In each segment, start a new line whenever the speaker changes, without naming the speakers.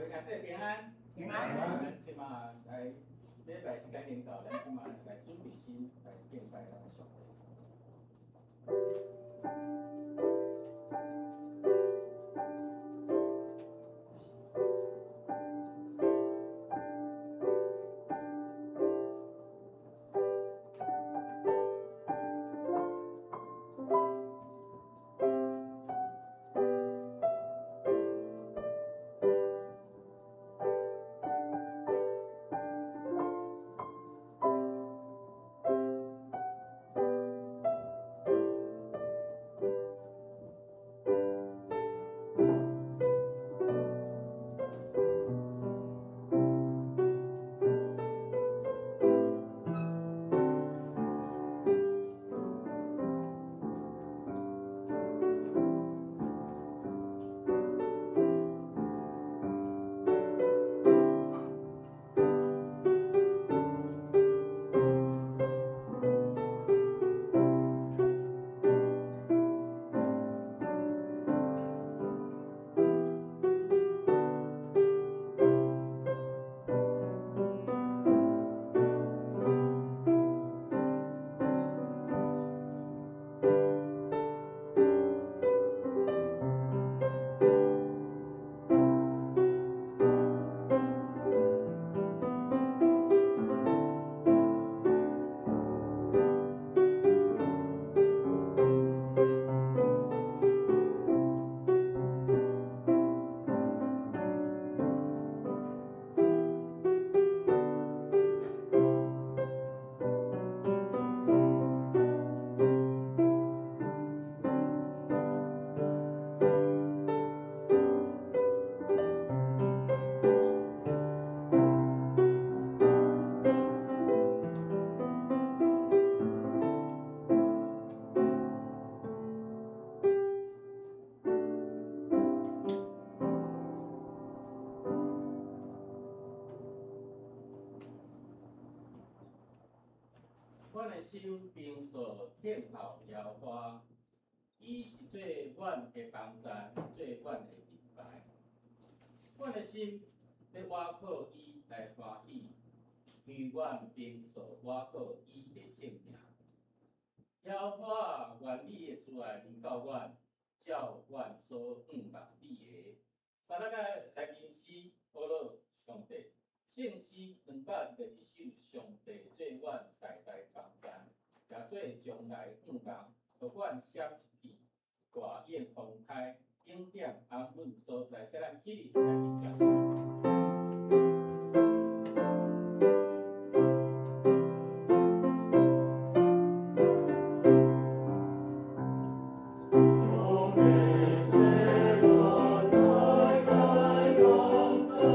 位兄弟平安。
平安。
咱這馬來禮拜時間已經到，咱這馬來準備心來敬拜咱的上帝。阮的心平素等候耶和華，伊是做阮的幫贊，做阮的盾牌。阮的心欲倚靠伊來歡喜，因為阮平素倚靠伊的聖名。耶和華，願你的慈愛臨到阮，照阮所向望你的。三咱來來吟詩，呵咾上帝。聖詩222首，上帝做阮代代幫贊，也做將來向望，予阮閃一片大應風開，景點安穩所在，請咱起立來吟這首。
上帝做阮代代幫贊，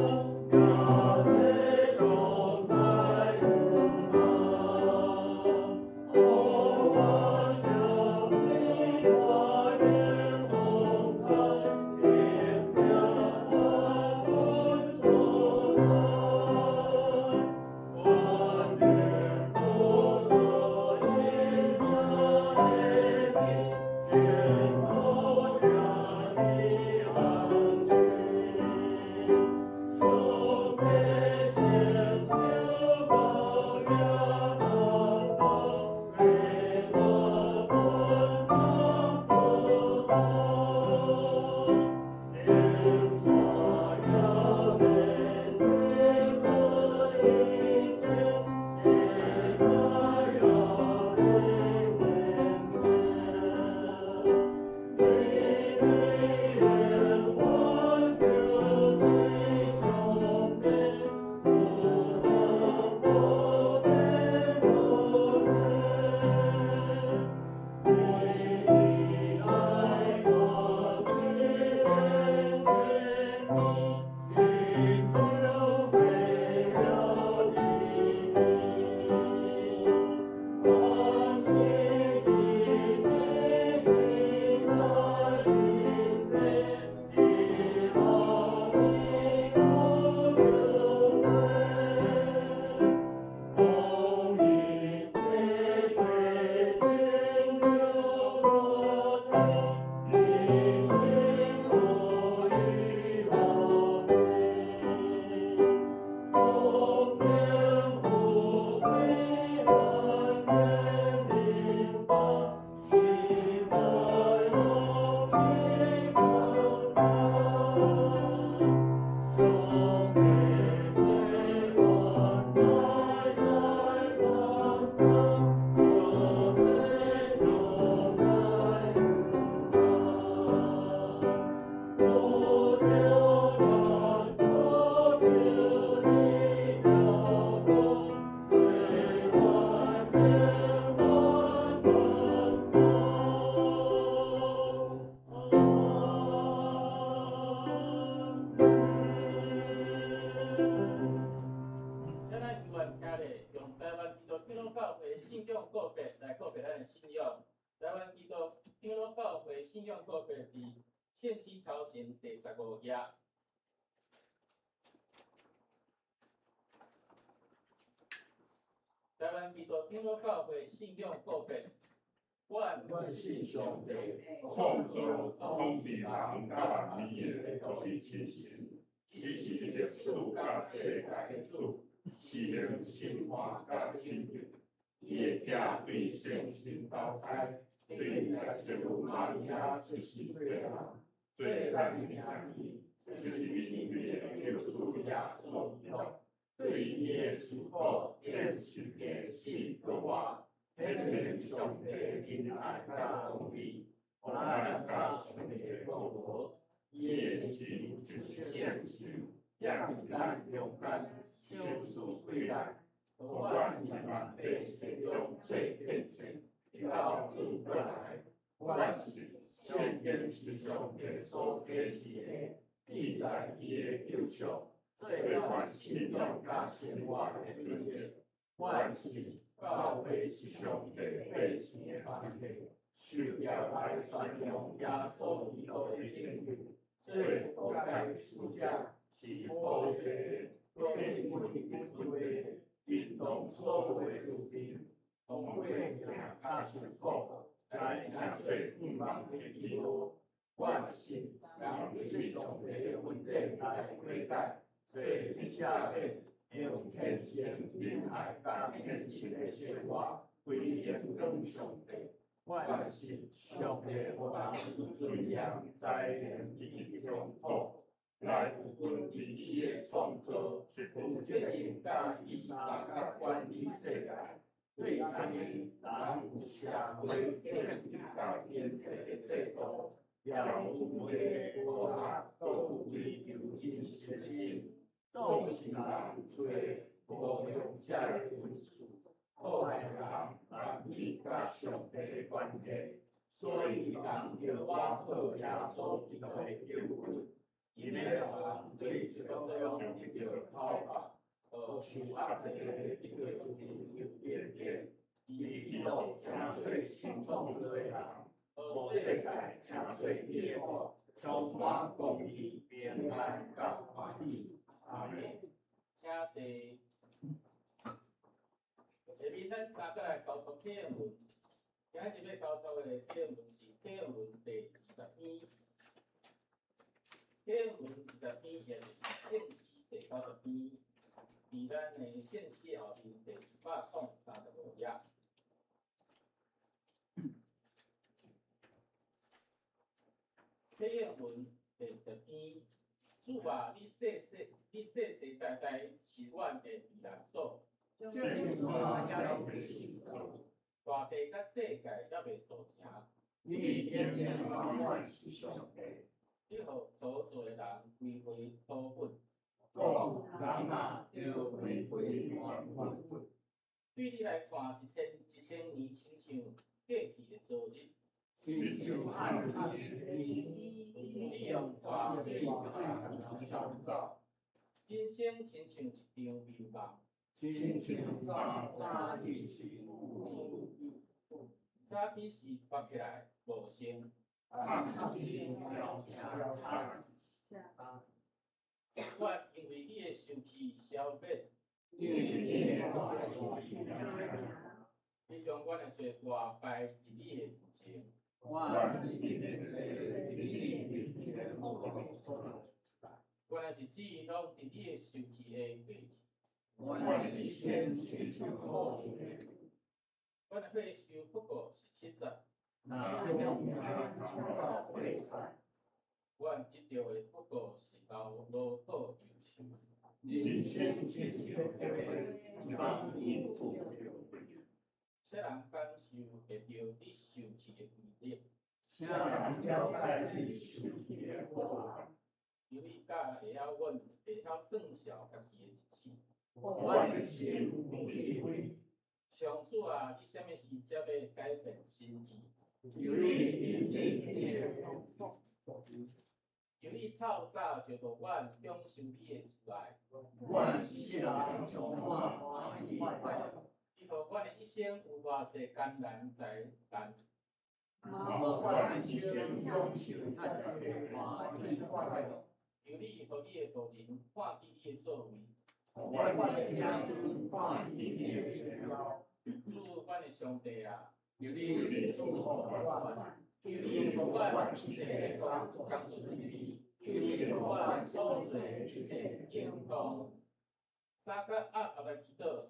仰告白來告白咱的信仰。台灣基督長老教會信仰告白佇聖詩頭前第15頁。台灣基督長老教會信仰告白，阮
信上帝，創造統治人佮暝的獨一真神，伊是歷史佮世界的主，賜能審判佮拯救。伊的囝對聖神投胎，對十聖母瑪利亞出世做人，做咱的兄弟，就是免費的救主耶穌基督。對伊的受苦、變受的死、復活，顯明上帝的仁愛佮公義，予咱佮上帝復和。伊的神就是聖神，踮佇咱中間，賞賜貴力，予阮佇萬百世中做見證，直到主閣來。阮信聖經是上帝所啟示的，記載伊的救贖，做阮信仰佮生活的準則。阮信教會是上帝百姓的團體，受召來宣揚耶穌基督的拯救，做和解使者，是普世的、變每一位的，震動所有的慈悲，通過疼佮受苦，來成做盼望的記號。阮信人對上帝的恩典來悔改，做得赦免，用虔誠仁愛佮獻身的生活，歸榮光上帝。阮信上帝予人有尊嚴、才能以及鄉土，來有份佇伊的創造，有責任佮伊相佮管理世界。對按呢，人有社會、政治佮經濟的制度，也有有的科學，閣有追求真實的心，總是人揣誤用這个恩賜，破壞人人與佮上帝的關係。所以人著倚靠耶穌基督的救恩，伊欲予人對罪惡中得著討伐，予受壓制的得著自由平安。伊基督成做新創造的人，予世界成做伊的國，充滿公義、平安佮歡喜。阿們。
請坐。下面咱三個來交托啟應文。今日欲交托的啟應文是啟應文第20篇。啟應文二十篇，也就是聖詩第90篇，佇咱的聖詩後面第135頁。啟應文第20篇，主啊，你世世你世世代代是阮的避難所。
這山猶未受
大地佮世界猶未造成。
你永永遠遠是上帝。
你予土做的人歸回土本。
講人啊，著歸回原本。
對你來看，一千一千年親像過去的昨日。
親像暗暝的
你用大水
沖走。
人生親像一場迷夢。
親像早早起時有
早起時爬起來無聲。
暗時悄悄
我因為你的受氣消滅。
因為你的大受氣
你將阮的罪過擺佇你的面前。
阮的罪佇你面前
阮的日子攏佇你的受氣下過去。
阮的一生親像苦一个。
阮的歲壽不過是70。
若將命看到80。
阮得著的不過是勞苦憂愁。
人生親像一冬天吹著。
啥人感受會著你受氣的威力？
啥人了解你受氣的苦難？
求你教會曉阮會曉算數家己的日子。
阮的心有智慧。
上主啊，你啥物時才欲改變心意？
求你停止你的
求你透早就予阮享受你的慈愛。
阮世人充滿歡喜快樂。
你予阮的一生有偌濟艱難災難。
嘛予阮的一生享受遮濟歡喜快樂。
求你予你的僕人看見你的作為。
予阮的子孫看見你的榮耀。
主，阮的上帝啊！
求你賜福阮。
求你予阮一切的工作順利。求你予阮所做的一切應當。三甲鴨合來祈禱。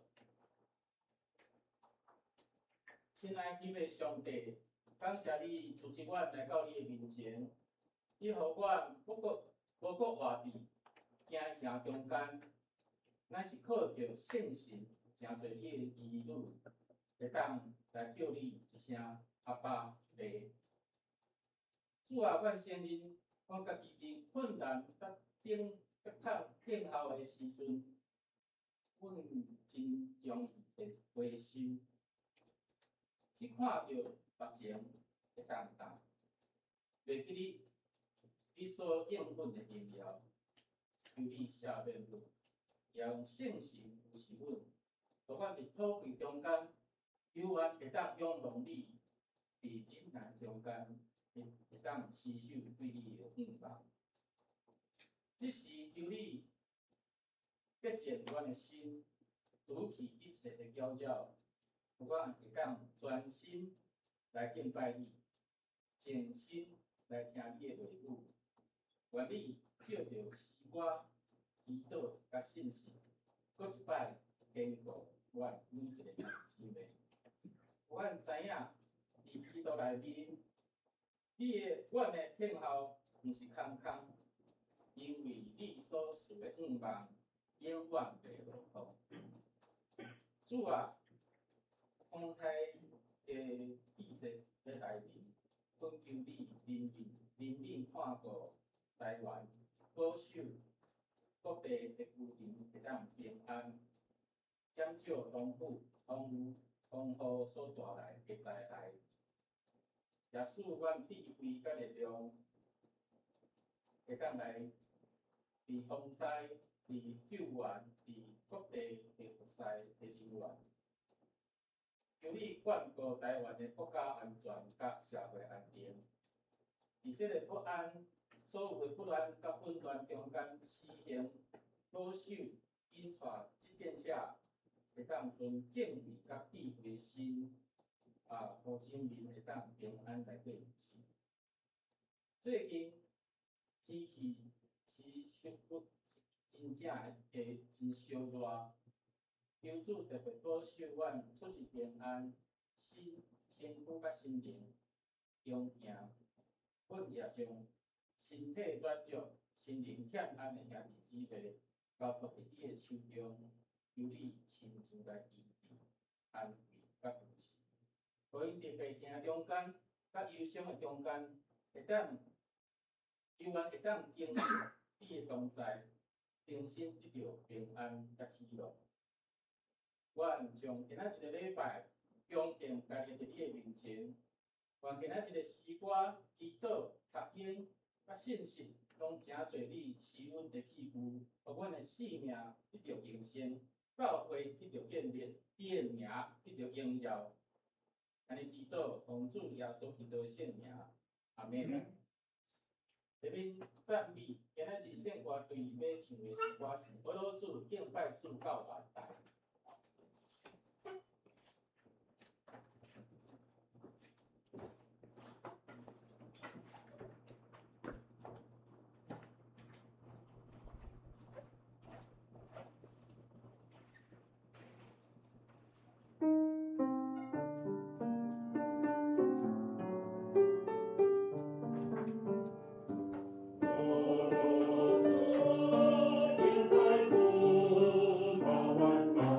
親愛的上帝，感謝你賜予阮來到你的面前，你予阮無閣無閣活佇驚嚇中間，乃是靠著信心，成做你的兒女，會當來叫你一聲阿爸父。主啊，阮承認，阮家己佇困難佮等佮等等候的時陣，阮真容易會灰心，只看著目前的重擔，袂記你你所應允的榮耀，求你赦免阮，也用聖神扶持阮，予阮佇禱告中間，猶原會當仰望你，佇忍耐中間，會當持守對你的仰望。這時求你潔淨阮的心，除去一切的攪擾，予阮會當專心來敬拜你，靜心來聽你的話語。願你藉著詩歌、祈禱佮信實，閣一擺堅固阮每一个弟姊妹。予阮知影，佇基督內面，你的阮的等候毋是空空，因為你所賜的願望永遠袂落空。主啊，風颱的季節欲來臨，懇求你憐憫憐憫看顧台灣，保守各地的居民會當平安，減少風雨、風雨、風雨所帶來的災害。也賜阮智慧佮力量，會當來佇防災、佇救援、佇各地的服侍的人員。求你眷顧台灣的國家安全佮社會安定。佇這个不安、所有的不安佮混亂中間，施行保守引帶執政者會當存敬畏佮智慧的心，啊，予人民會當平安來過日子。最近天氣是小可真正會真燒熱，求主特別保守阮出入平安，身身軀佮心靈強健。阮也將身體軟弱、心靈欠安的兄弟姊妹交託佇你的手中，求你親自來醫治、安慰佮扶持，予𪜶佇病痛中間、佮憂傷的中間，會當猶原會當經歷你的同在，重新得著平安佮喜樂。阮將今仔一个禮拜恭敬交佇你的面前，願今仔日的詩歌、祈禱、讀經佮信息，攏成做你施恩的器具，予阮的生命得著更新，教會得著建立，你的名得著榮耀。按呢祈禱，奉主耶穌基督的聖名，阿們。下面讚美，今仔日聖歌隊欲唱的詩歌是《保羅主敬拜主到萬代》。
敬拜主，到萬代。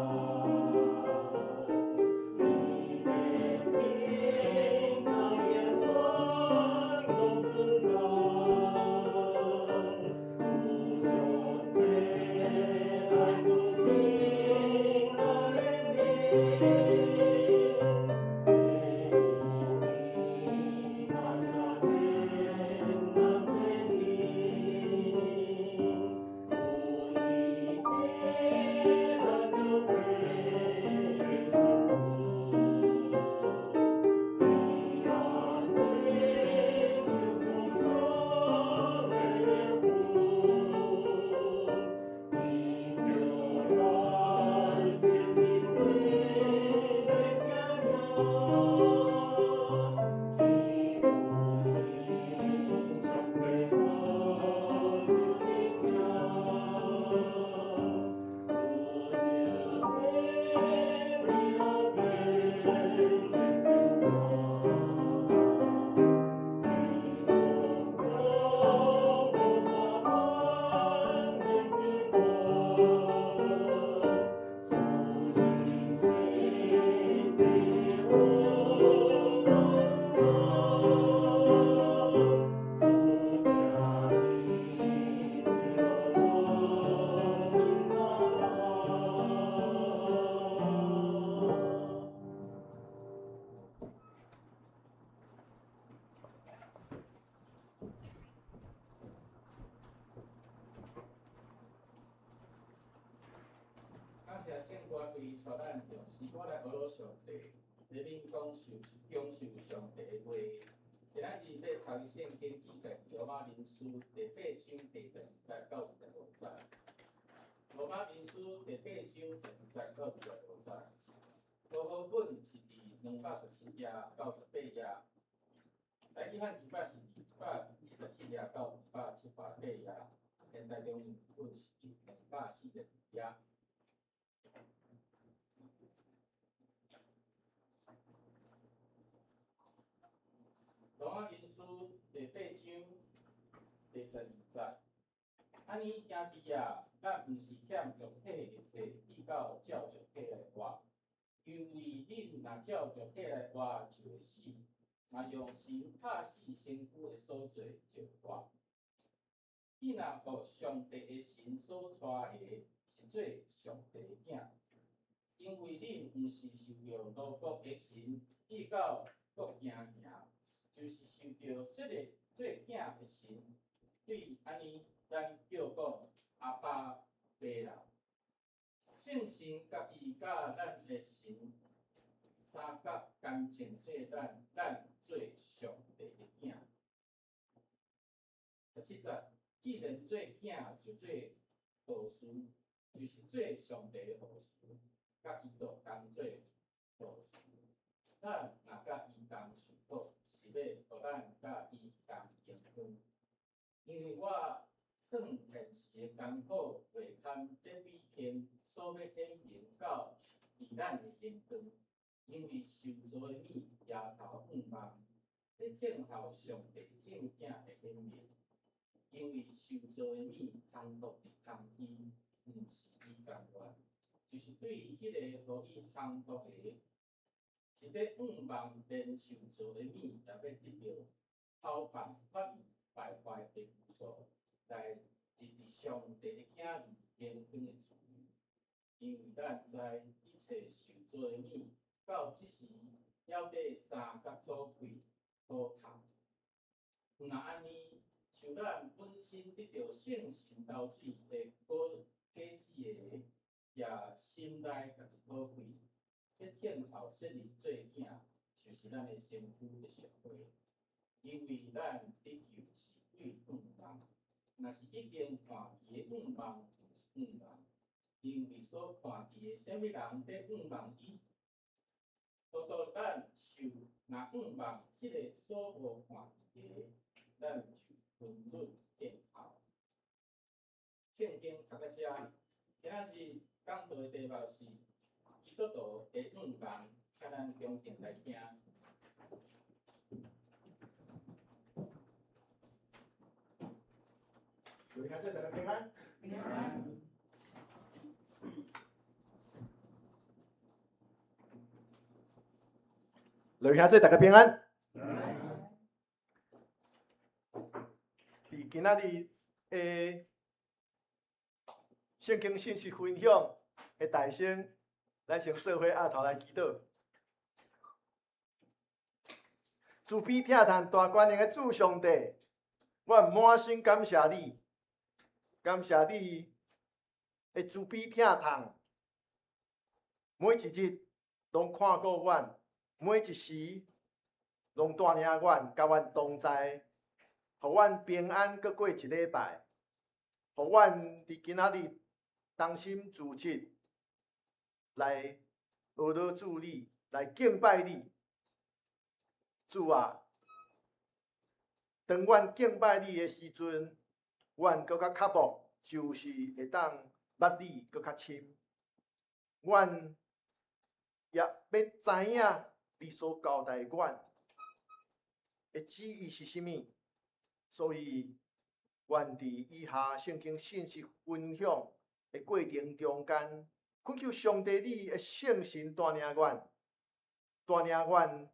謝聖歌隊帶咱用詩歌來學羅上帝，咧恁講受享受上帝的話。今仔日欲讀的聖經記載佇羅馬人書第八章第12節到25節。羅馬人書第八章12節到25節，和合本是佇217頁到18頁，台語漢字版是佇177頁到278頁，現代中文本是佇242頁。羅馬人書第八章第12節，按呢兄弟啊，咱毋是欠肉體的誓，去到照肉體來活，因為恁若照肉體來活，就會死；若用神拍死身軀的所做，就會活。你若予上帝的神所帶的，是做上帝的囝，因為恁毋是受著奴僕的神，去到閣驚惶，就是受著設立做囝的神。對按呢，咱叫講阿爸父啦。聖神家己佮咱的神相佮乾淨做咱，咱做上帝的囝。17節，既然做囝，就做後嗣，就是做上帝的後嗣，佮基督同做後嗣。咱若佮伊同受苦，是欲予咱佮伊同榮光。因為我算現時的艱苦，袂堪得比天所欲顯明到佇咱的榮光。因為受造的物搖頭向望，欲等候上帝正囝的顯明。因為受造的物降服佇空虛，毋是伊甘願，就是對彼個予伊降服的，是欲向望連受造的物也欲得著討放脫離敗壞的約束，來入佇上帝的囝兒榮光的自由。因為咱知一切受造的物，到這時猶咧三角吐氣吐痰。若按呢，像咱本身得著聖神頭水的果子的，也心內家己吐氣，欲等候設立做囝，就是咱的身軀的贖回。因為咱得救是對向望，若是已經看見的向望，毋是向望。因為所看見的，啥物人佇向望伊？獨獨咱受若向望彼个所無看見的，咱就忍忍等候。聖經讀到遮，今仔日講道的題目是基督徒的向望，請咱恭敬來聽。
各位兄弟，大家平安。
平安。
各位兄弟，大家平安。佇今仔日的聖經信息分享的大先，咱先做伙阿頭來祈禱。慈悲疼嘆大權能的主上帝，我滿心感謝你，感謝你的慈悲疼嘆，每一日攏看顧阮，每一時攏帶領阮，佮阮同在，予阮平安閣過一禮拜，予阮佇今仔日同心聚集來學羅主你，來敬拜你。主啊，當阮敬拜你的時陣，阮閣較渴慕，就是會當捌你閣較深。阮也欲知影你所交代阮的旨意是啥物，所以，阮佇以下聖經信息分享的過程中間，懇求上帝你的聖神帶領阮，帶領阮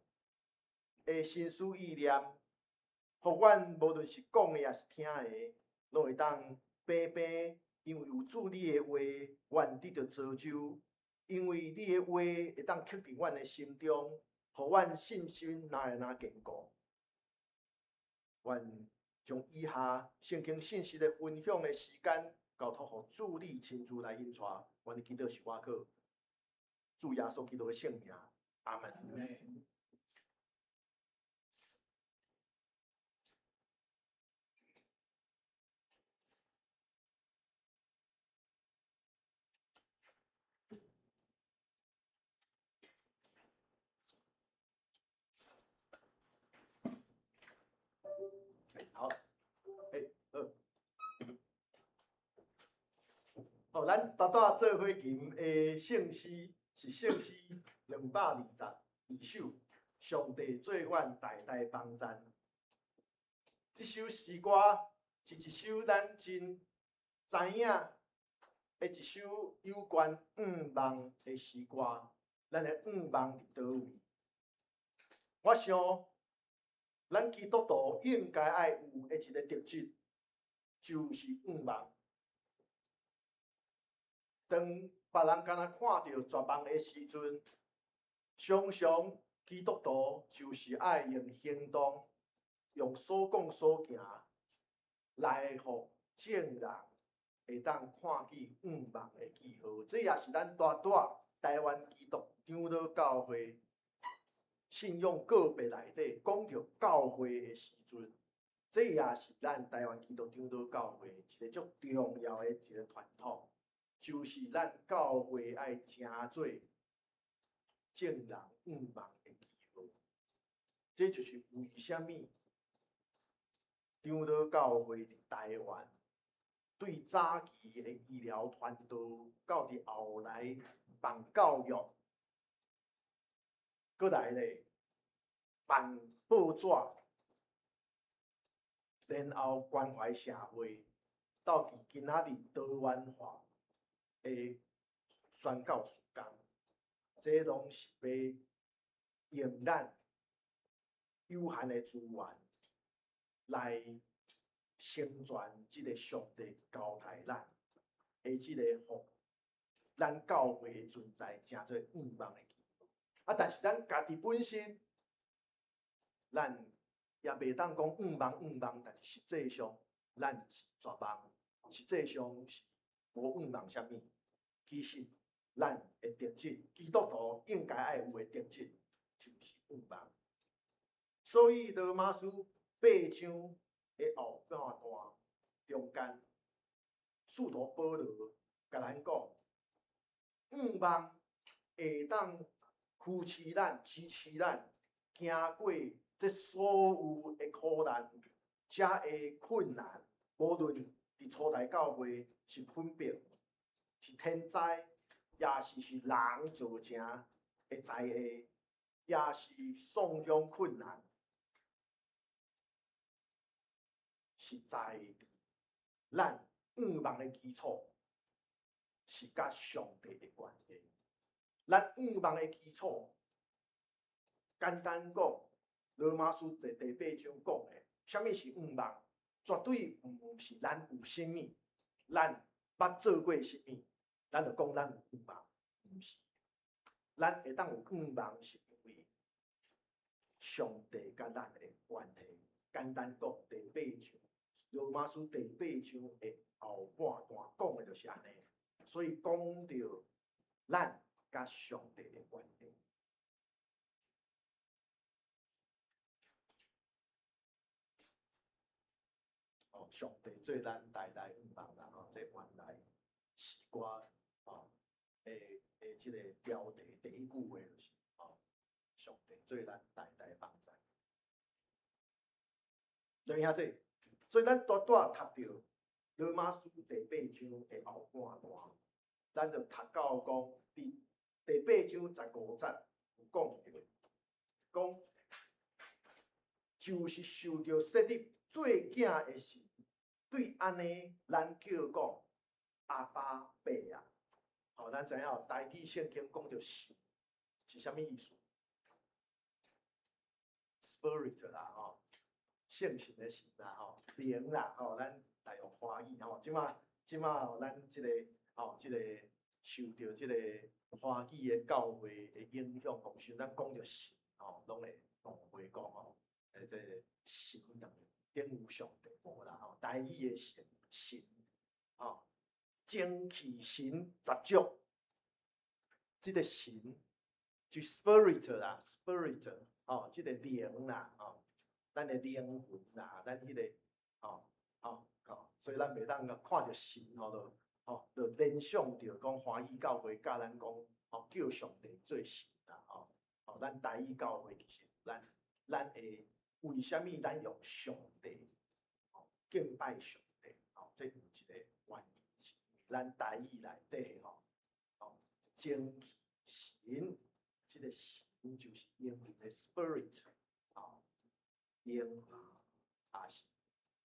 的心思意念，予阮無論是講的抑是聽的，攏會當平平，因為有主你的話，阮得著造就；因為你的話會當刻佇阮的心中，予阮信心愈來愈堅固。阮將以下聖經信息的分享的時間，交託予主你親自來引帶。阮的祈禱是倚靠主耶穌基督的聖名，阿門。好，好。好，咱拄拄做伙吟的圣诗是圣诗222首，上帝做阮大大帮赞。这首诗歌是一首咱真知影的一首有关愿望的诗歌。咱的愿望伫佗位？我想，咱基督徒应该爱有的一个特质，就是愿望。当别人敢若看著绝望的时阵，常常基督徒就是爱用行动，用所讲所行，来予众人会当看见愿望的记号。这也是咱大大台湾基督长老教会信仰告白内底讲著教会的时阵，这也是咱台湾基督长老教会一个足重要的一个传统，就是咱教会爱成做众人愿望的记号。这就是为啥物长老教会伫台湾对早期的医疗团队到伫后来办教育，阁来咧办报纸，然后关怀社会，到伫今仔日多元化的宣教事工，这拢是欲用咱有限的资源来成全这个上帝交代咱的这个予咱教会的存在，成做愿望的记号。但是咱家己本身，咱也袂当讲愿望愿望，但是实际上咱是绝望，实际上是无愿望啥物。其实咱的特质，基督徒应该爱有的特质，就是愿望。所以罗马书8章的后半段中间，使徒保罗共咱讲，愿望会当扶持咱、支持咱，行过这所有的苦难，遮的困难，无论伫初代教会是分别，是天灾，也是人造成的灾厄，也是送乡困难，实在咱愿望的基础是佮上帝的关系。咱愿望的基础，简单讲，罗马书第八章讲的，啥物是愿望？绝对毋是咱有啥物，咱捌做过啥物，咱就讲咱有愿望，毋是。咱会当有愿望，是因为上帝佮咱的关系。简单讲，第八章，罗马书第八章的后半段讲的就是按呢。所以讲著咱佮上帝的关系。哦，上帝做咱代代愿望啦，吼，这原来诗歌吼的这个标题第一句话就是吼，上帝做咱代代帮助。对兄弟，所以咱拄拄读著罗马书第八章的后半段，咱就读到讲，伫第八章15节有讲著，讲就是受著设立做囝的神，对按呢，咱叫讲阿爸爸啊。吼，咱知影台语圣经讲著神是啥物意思？Spirit 啦，吼，圣神的神啦，吼，灵啦，吼，咱来用华语吼，这马吼，咱这个吼，这个受著这个华语的教会的影响，讲时咱讲著神吼，拢会误会讲吼，这个神等于上帝无啦吼，台语的神神吼，精氣神十足。這个神就 spirit 啦，spirit 哦，這个靈啦，哦，咱的靈魂啦，咱彼个哦哦哦，所以咱袂當看著神吼，就吼就聯想著講華語教會教咱講吼叫上帝做神啦，吼哦，咱台語教會其實咱會為啥物咱用上帝吼敬拜上帝吼，這有一個原因是咱台語內底吼吼精氣神，這个神就是英文的 spirit 吼，靈也是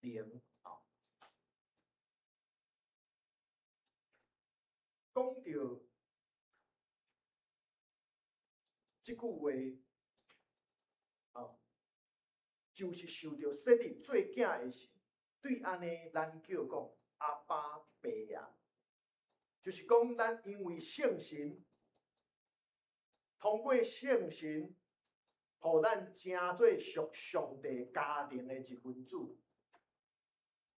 靈吼。講著這句話，吼，就是受著洗禮做囝的時，對按呢，咱叫講阿爸爸啊，就是講咱因為聖神，通過聖神，予咱成做屬上帝家庭的一份子。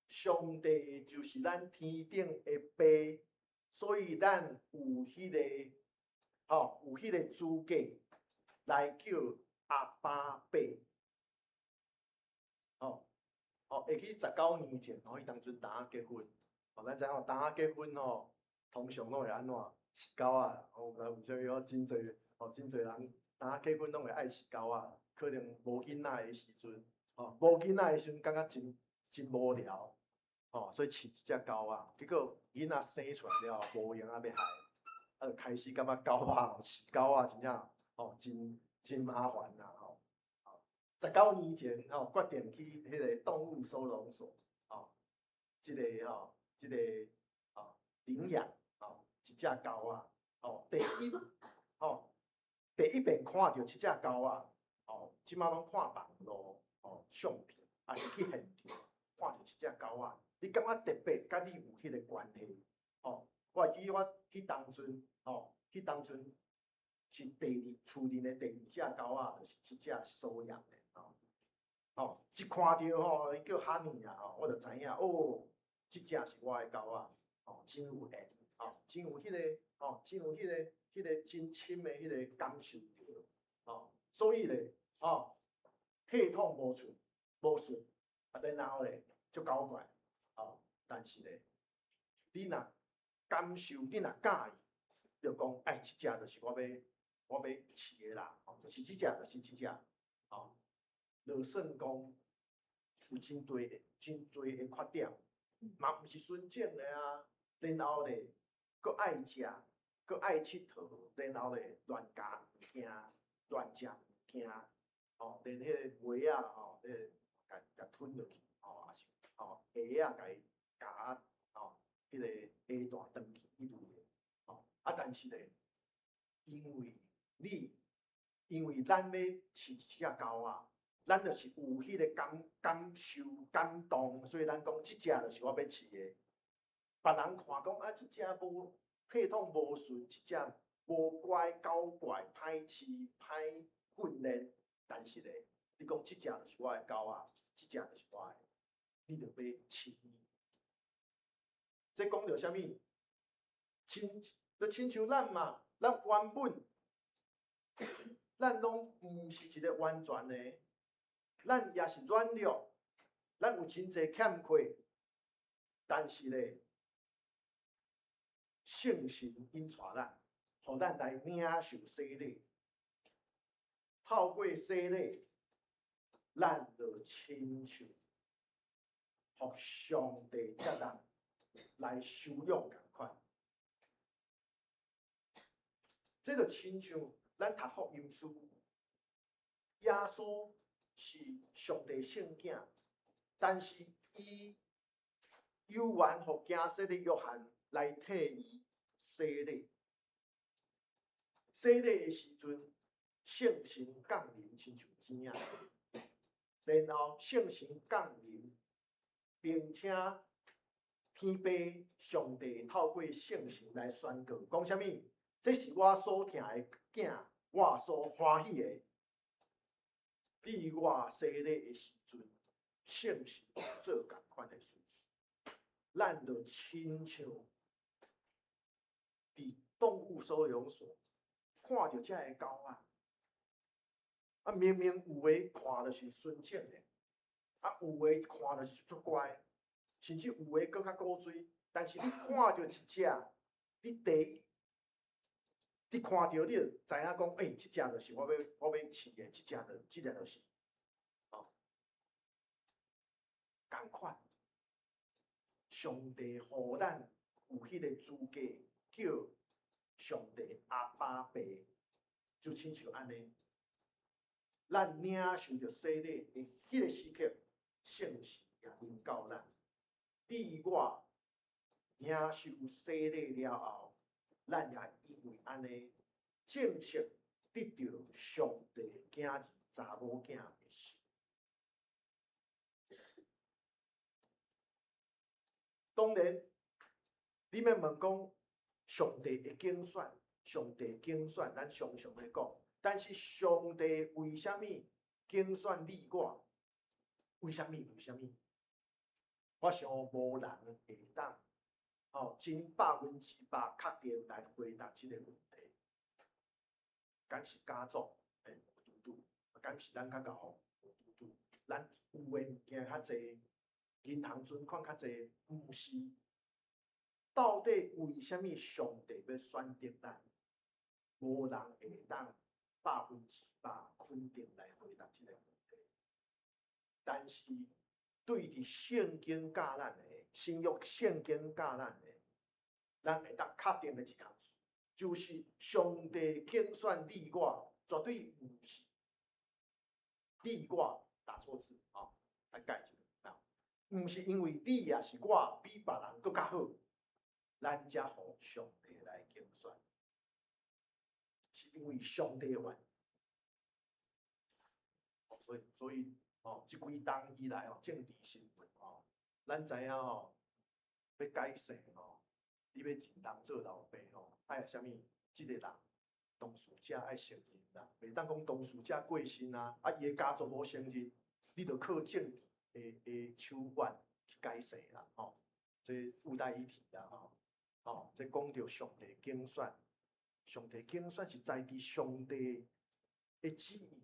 上帝就是咱天頂的爸，所以咱有彼个，吼，有彼個資格來叫阿爸爸。吼，吼，會記19年前，吼，彼當陣淡仔結婚，吼，咱知影淡仔結婚吼，通常攏會按怎飼狗仔，我毋知為啥物吼，真濟吼，真濟人淡仔結婚攏會愛飼狗仔，可能無囡仔的時陣，吼，無囡仔的時陣感覺真真無聊，吼，所以飼一隻狗仔，結果囡仔生出來了後，無閒仔欲害，啊，就開始感覺狗仔吼，飼狗仔真正吼，真真麻煩啦，吼。19年前吼，決定去彼个動物收容所，吼，這个吼，這个吼領養吼一隻狗仔，吼，第一吼，第一遍看著這隻狗仔，吼，這馬攏看網路吼相片，抑是去現場看著這隻狗仔，你感覺特別佮你有彼個關係，吼，我會記我彼當陣吼，彼當陣是第二厝裡的第二隻狗仔，就是這隻收養的。吼，一看著吼，伊叫 Honey 啊，吼，我就知影，哦，這隻是我的狗仔，吼，真有緣，吼，真有彼個，吼，真有彼個，彼個真深的彼个感受著，吼，所以咧，吼，系統無順，無順，啊，然後咧，足古怪，吼，但是咧，你若感受，你若佮意，就講，哎，這隻就是我欲，我欲飼的啦，吼，就是這隻，就是這隻，吼。就算講有真濟的、真濟的缺點，嘛毋是純正的啊。然後咧，閣愛食，閣愛𨑨迌，然後咧亂咬物件，亂食物件，吼，連彼个襪仔吼，彼个共共吞落去，吼，抑是吼鞋仔共伊咬，吼，彼个鞋帶斷去彼類的，吼。啊，但是咧，因為你，因為咱欲飼一隻狗仔。咱就是有彼个感感受、感動，所以咱講這隻就是我欲飼的。別人看講啊，這隻無系統無順，這隻無乖、搞怪、歹飼、歹訓練，但是咧，你講這隻就是我的狗仔，這隻就是我的，你就欲飼伊。這講著啥物？親，就親像咱嘛，咱原本，咱攏毋是一个完全的。咱也是軟弱，咱有真濟欠缺，但是咧，聖神引帶咱，予咱來領受洗禮。透過洗禮，咱就親像予上帝接納來收養仝款。這就親像咱讀福音書，耶穌是上帝聖囝，但是伊有緣予驚洗禮約翰來替伊洗禮。洗禮的時陣，聖神降臨，親像錢仔，然後聖神降臨，並且天父上帝透過聖神來宣告，講啥物？這是我所疼的囝，我所歡喜的。你我洗禮的時陣，聖神做仝款的事，咱就親像佇動物收容所看著遮个狗仔，啊明明有的看著是純種的，啊有的看著是足乖，甚至有的閣較古錐，但是你看著一隻，你第一，你看著你就知影講，欸，這隻就是我欲飼的，這隻就是，哦，仝款，上帝予咱有彼个資格叫上帝阿爸爸，就親像按呢，咱領受著洗禮的彼個時刻，聖神也臨到咱，你我領受洗禮了後，咱也因為按呢，正式得著上帝囝兒查某囝的身。當然，你欲問講上帝會揀選，上帝揀選，咱常常咧講。但是上帝為啥物揀選你我？為啥物？為啥物？我想無人會當哦，真100%確定來回答這個問題。敢是家族會無拄拄，敢是咱較𠢕無拄拄，咱有的物件較濟，銀行存款較濟，毋是。到底為啥物上帝欲選擇咱？無人會當100%肯定來回答這個問題。但是對佇聖經教咱的，新約聖經教咱的，咱會當確定的一項事，就是上帝揀選你我，絕對毋是你我打錯字啊，來改一下，毋是因為你抑是我比別人閣較好，咱才予上帝來揀選，是因為上帝的願意。所以哦，這幾冬以來哦，政治新聞哦，咱知影哦，欲改姓哦，你欲認人做老爸吼，愛啥物？這個人當事者愛承認啦，袂當講當事者過身啊，啊伊的家族無承認，你著靠政治的手腕去改姓啦，吼，這附帶一提啦，吼，吼，這講著上帝揀選，上帝揀選是在佇上帝的旨意，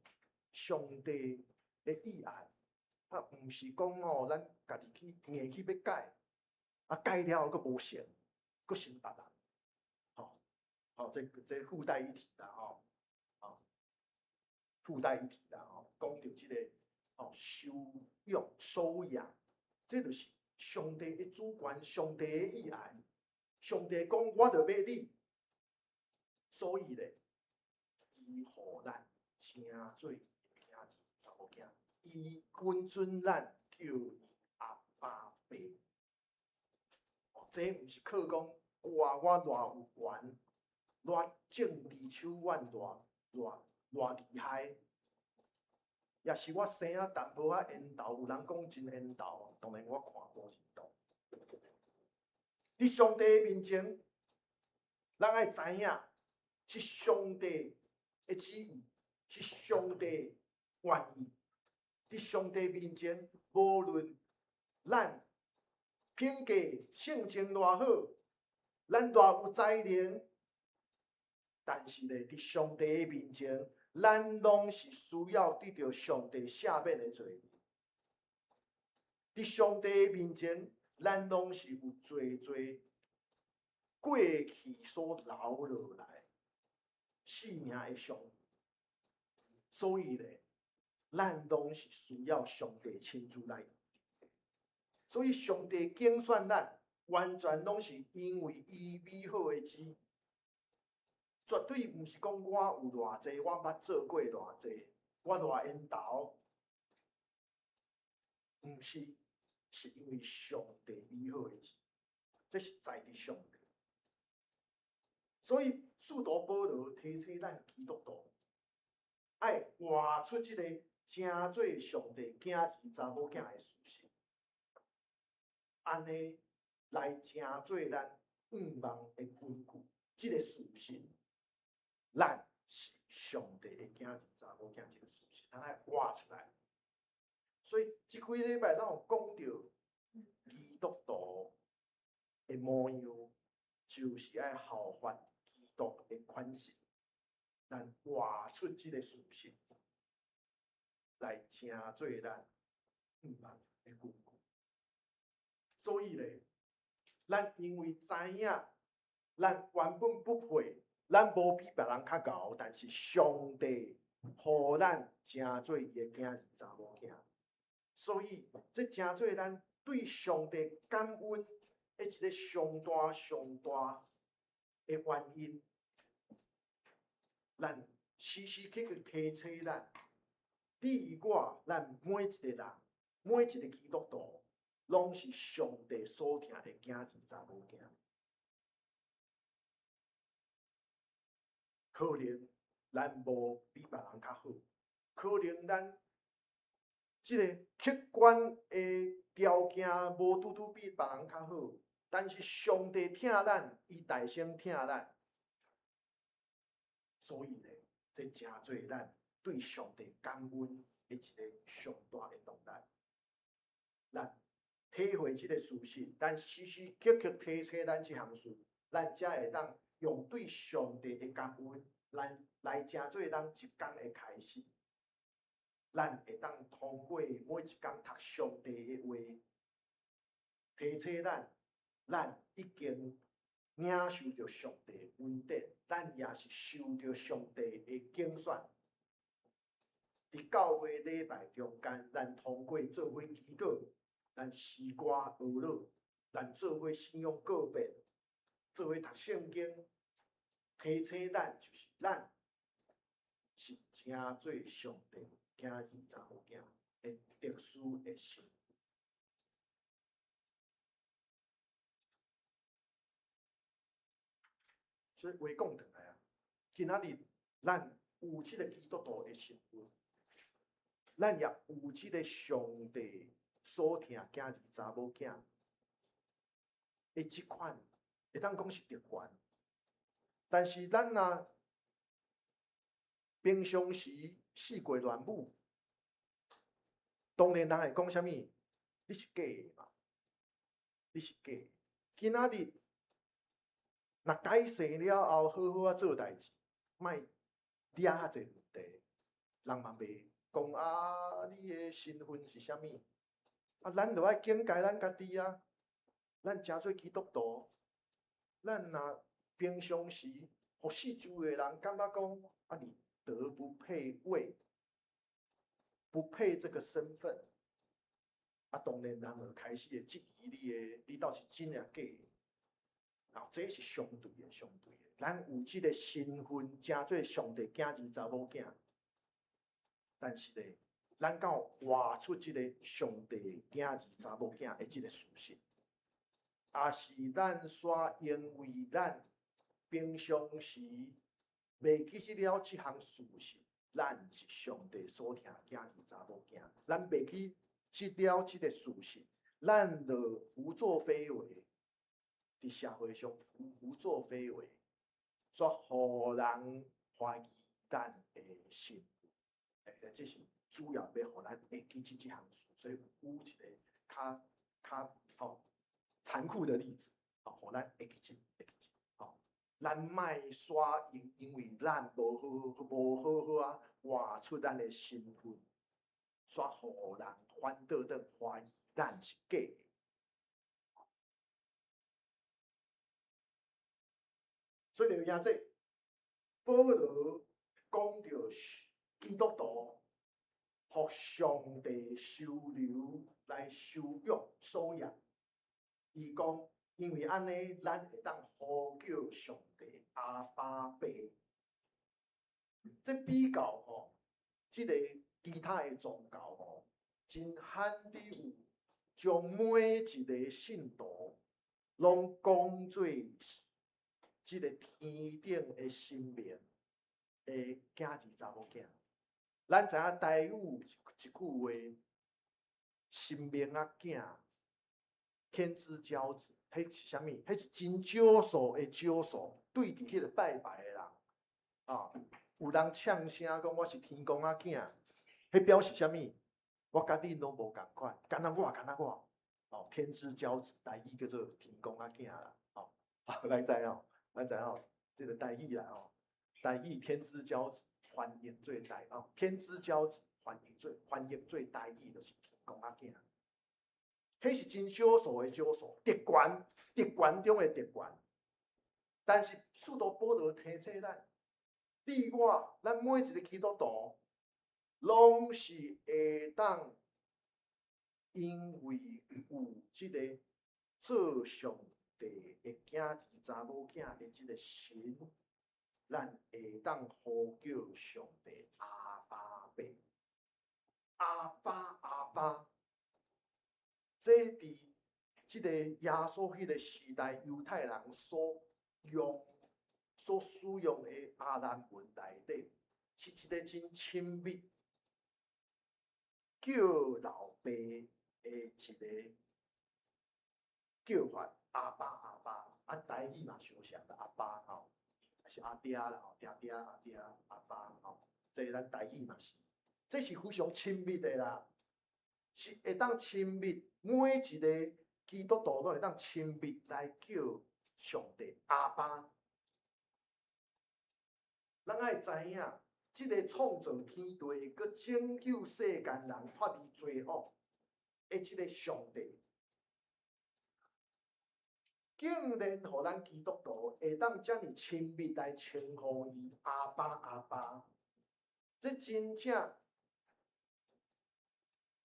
上帝的意愛，啊，毋是講吼，咱家己去硬去欲改，啊，改了後閣無成，閣成別人，吼，吼，這附帶一提啦，吼，吼，附帶一提啦，吼，講著這個，吼，收養、收養，這就是上帝的主權，上帝的意愛，上帝講我著欲你，所以咧，伊予咱稱做囝兒、查某囝，伊允准咱叫伊阿爸爸。哦，這毋是靠講哇，我偌有權，偌政治手腕偌偌偌厲害，抑是我生啊淡薄仔緣投，有人講真緣投，當然我看無認同。佇上帝面前，咱愛知影是上帝的旨意，是上帝願意。佇上帝面前，無論咱品格、性情偌好，咱偌有才能，但是咧，佇上帝的面前，咱攏是需要得著上帝赦免的罪。佇上帝的面前，咱攏是有濟濟過去所留落來性命的傷，所以咧，咱攏是需要上帝親自來。所以上帝揀選咱，完全攏是因為伊美好的旨意，絕對毋是講我有偌濟，我捌做過偌濟，我偌緣投，毋是，是因為上帝美好的旨意，這是在佇上帝。所以使徒保羅提醒咱基督徒，愛活出這個成做上帝囝兒查某囝的事實，按呢來成做咱願望的根據。這個事實，咱是上帝的囝兒查某囝，這個事實，咱愛活出來。所以這幾禮拜咱有講著基督徒的模樣，就是愛效法基督的款式，咱活出這个事實，來成做咱向望的根據。所以咧，咱因為知影，咱原本不配，咱無比別人較𠢕，但是上帝予咱成做伊的囝兒查某囝，所以這成做咱對上帝感恩的一个上大上大的原因。咱時時刻刻提醒咱，你我咱每一個人，每一個基督徒，攏是上帝所疼的囝兒查某囝。可能咱無比別人較好，可能咱這个客觀的條件無拄拄比別人較好，但是上帝疼咱，伊大聲疼咱，所以咧，這成做咱對上帝感恩的一个上大的動力。咱體會這个事實，咱時時刻刻提醒咱這項事，咱才會當用對上帝的感恩，咱來成做咱一工的開始。咱會當通過每一工讀上帝的話，提醒咱，咱已經領受著上帝的恩典，咱也是受著上帝的揀選。佇教會禮拜中間，咱通過做伙祈禱，咱詩歌哀樂，咱做伙信仰告白，做伙讀聖經，提醒咱就是咱是成做上帝囝兒查某囝的特殊的身份。所以話講轉來啊，今仔日咱有這个基督徒的身份，咱也有這个上帝所疼囝兒查某囝的這款，會當講是特權。但是咱若平常時四界亂舞，當然人會講啥物？你是假的嘛？你是假的。今仔日若改姓了後，好好仔做代誌，莫惹遐濟問題，人嘛袂講啊，你的身份是啥物？啊，咱就愛警戒咱家己啊！咱誠做基督徒，咱若平常時，予四周的人感覺講啊，你德不配位，不配這個身份，啊，當然人就開始會質疑你的，你到底是真抑假的？啊，這是相對的，相對的。咱有這个身份，成做上帝囝兒查某囝，但是咧，咱敢有活出這个上帝囝兒查某囝的這个事實？抑是咱煞因為咱平常時袂記得了這項事實，咱是上帝所疼囝兒查某囝，咱袂記得了這个事實，咱就胡作非為，佇社會上胡作非為，煞予人懷疑咱的身份。欸，這是主要欲予咱會記這項事，所以有一个較較吼殘酷的例子，吼，予咱會記這，會記這，吼，咱莫煞因為咱無好好無好好仔活出咱的身份，煞予人反倒轉懷疑咱是假的。所以就兄弟，保羅講著基督徒，予上帝收留來收養收養。伊講，因為按呢，咱會當呼叫上帝阿爸父。這比較吼，這個其他的宗教吼，真罕得有將每一個信徒攏講做這個天頂的神明的囝兒查某囝。咱知影台語一句話，神明仔囝，天之驕子，彼是啥物？彼是真少數的少數，對佇彼个拜拜的人，啊，有人嗆聲講我是天公仔囝，彼表示啥物？我佮恁攏無仝款，敢若我，敢若我，哦，天之驕子，台語叫做天公仔囝啦，哦，咱知吼，咱知吼，這个台語啦吼，台語天之驕子翻譯做台哦，天之驕子翻譯做台語就是天公仔囝。彼是真少數的少數，特權，特權中的特權。但是使徒保羅提醒咱，你我，咱每一个基督徒，攏是會當因為有這个做上帝的囝兒、查某囝的這个心，咱會當呼叫上帝阿爸父，阿爸阿爸。這佇這个耶穌彼个時代，猶太人所用、所使用的亞蘭文內底，是一个真親密叫老爸的一个叫法，阿爸阿爸，啊，台語嘛相像啦，阿爸吼，抑是阿爹啦吼，爹爹阿爹阿爸吼，這咱台語嘛是，這是非常親密的啦，是會當親密，每一个基督徒攏會當親密來叫上帝阿爸。咱愛知影，這个創造天地、閣拯救世間人脫離罪惡的這个上帝，竟然予咱基督徒會當遮爾親密來稱呼伊阿爸阿爸，這真正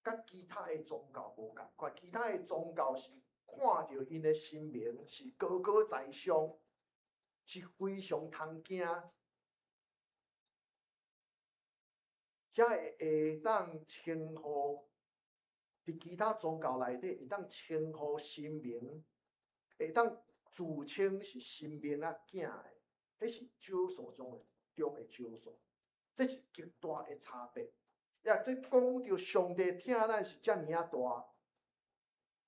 佮其他的宗教無仝款。其他的宗教是看著𪜶的神明是高高在上，是非常通驚，遐會當稱呼佇其他宗教內底會當稱呼神明，會當自稱是神明仔囝的，彼是少數中的少數，這是極大的差別。呀，這講著上帝疼咱是遮爾仔大，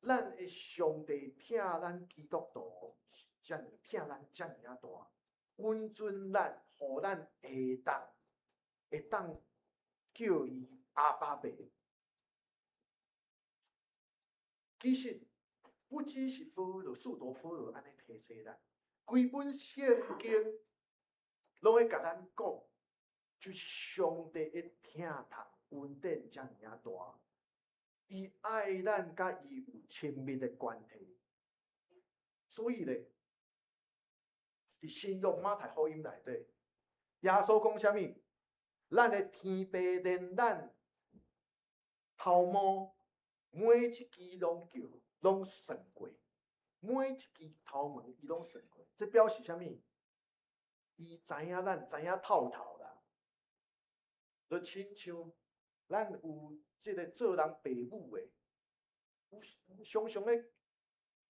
咱的上帝疼咱基督徒是遮爾疼咱遮爾仔大，允准咱，予咱會當叫伊阿爸父。其實不只是保羅，使徒保羅按呢提醒咱，規本聖經攏會共咱講，就是上帝的疼痛恩典遮爾仔大，伊愛咱佮伊有親密的關係，所以咧，佇新約馬太福音內底，耶穌講啥物？咱的天父連咱頭毛每一支攏叫，攏算過，每一支頭毛伊攏算過，這表示啥物？伊知影咱知影透透啦，就親像咱有這个做人爸母的，有常常咧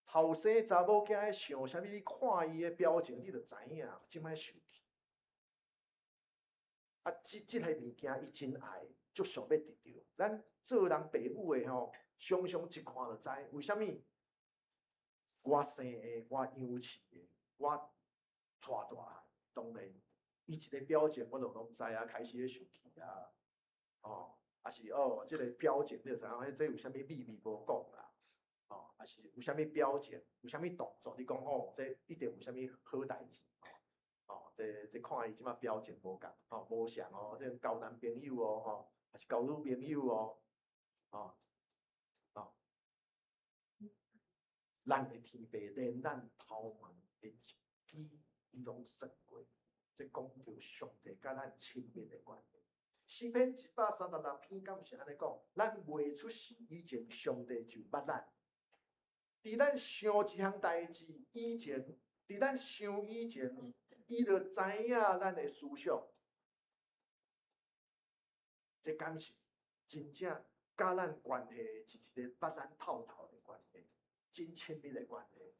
後生查某囝咧想啥物，你看伊的表情，你就知影，這擺受氣。啊，這个物件伊真愛，足想欲得著。咱做人爸母的吼，常常一看就知，為啥物？我生的，我養飼的，我帶大漢，當然，伊一個表情我就攏知啊，開始咧受氣啊，哦，抑是哦，這個表情你就知影，這有啥物秘密無講啦，哦，抑是有啥物表情，有啥物動作，你講哦，這一定有啥物好代誌，哦，這看伊這擺表情無仝，吼，無相哦，這交男朋友哦，吼，抑是交女朋友哦，哦，哦，咱的天父連咱頭毛的一支，伊攏算過，這講著上帝佮咱親密的關係。詩篇136篇敢毋是按呢講？咱未出世以前，上帝就捌咱。佇咱想一項代誌以前，佇咱想以前，伊就知影咱的思想。這敢是真正佮咱關係是一个捌咱透透的關係，真親密的關係。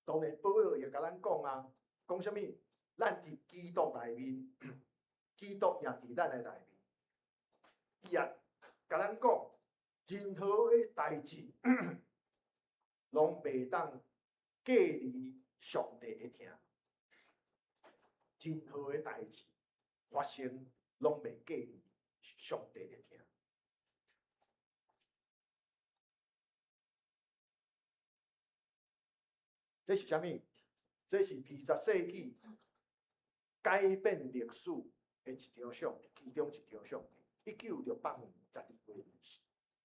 當然，保羅也共咱講啊，講啥物？咱佇基督內面，基督也佇咱的內面。伊也共咱講，任何的代誌，攏袂當隔離上帝的疼。任何的代誌發生，攏袂隔離上帝的疼。這是啥物？這是20世紀改變歷史的一張相，其中一張相。1968年12月20，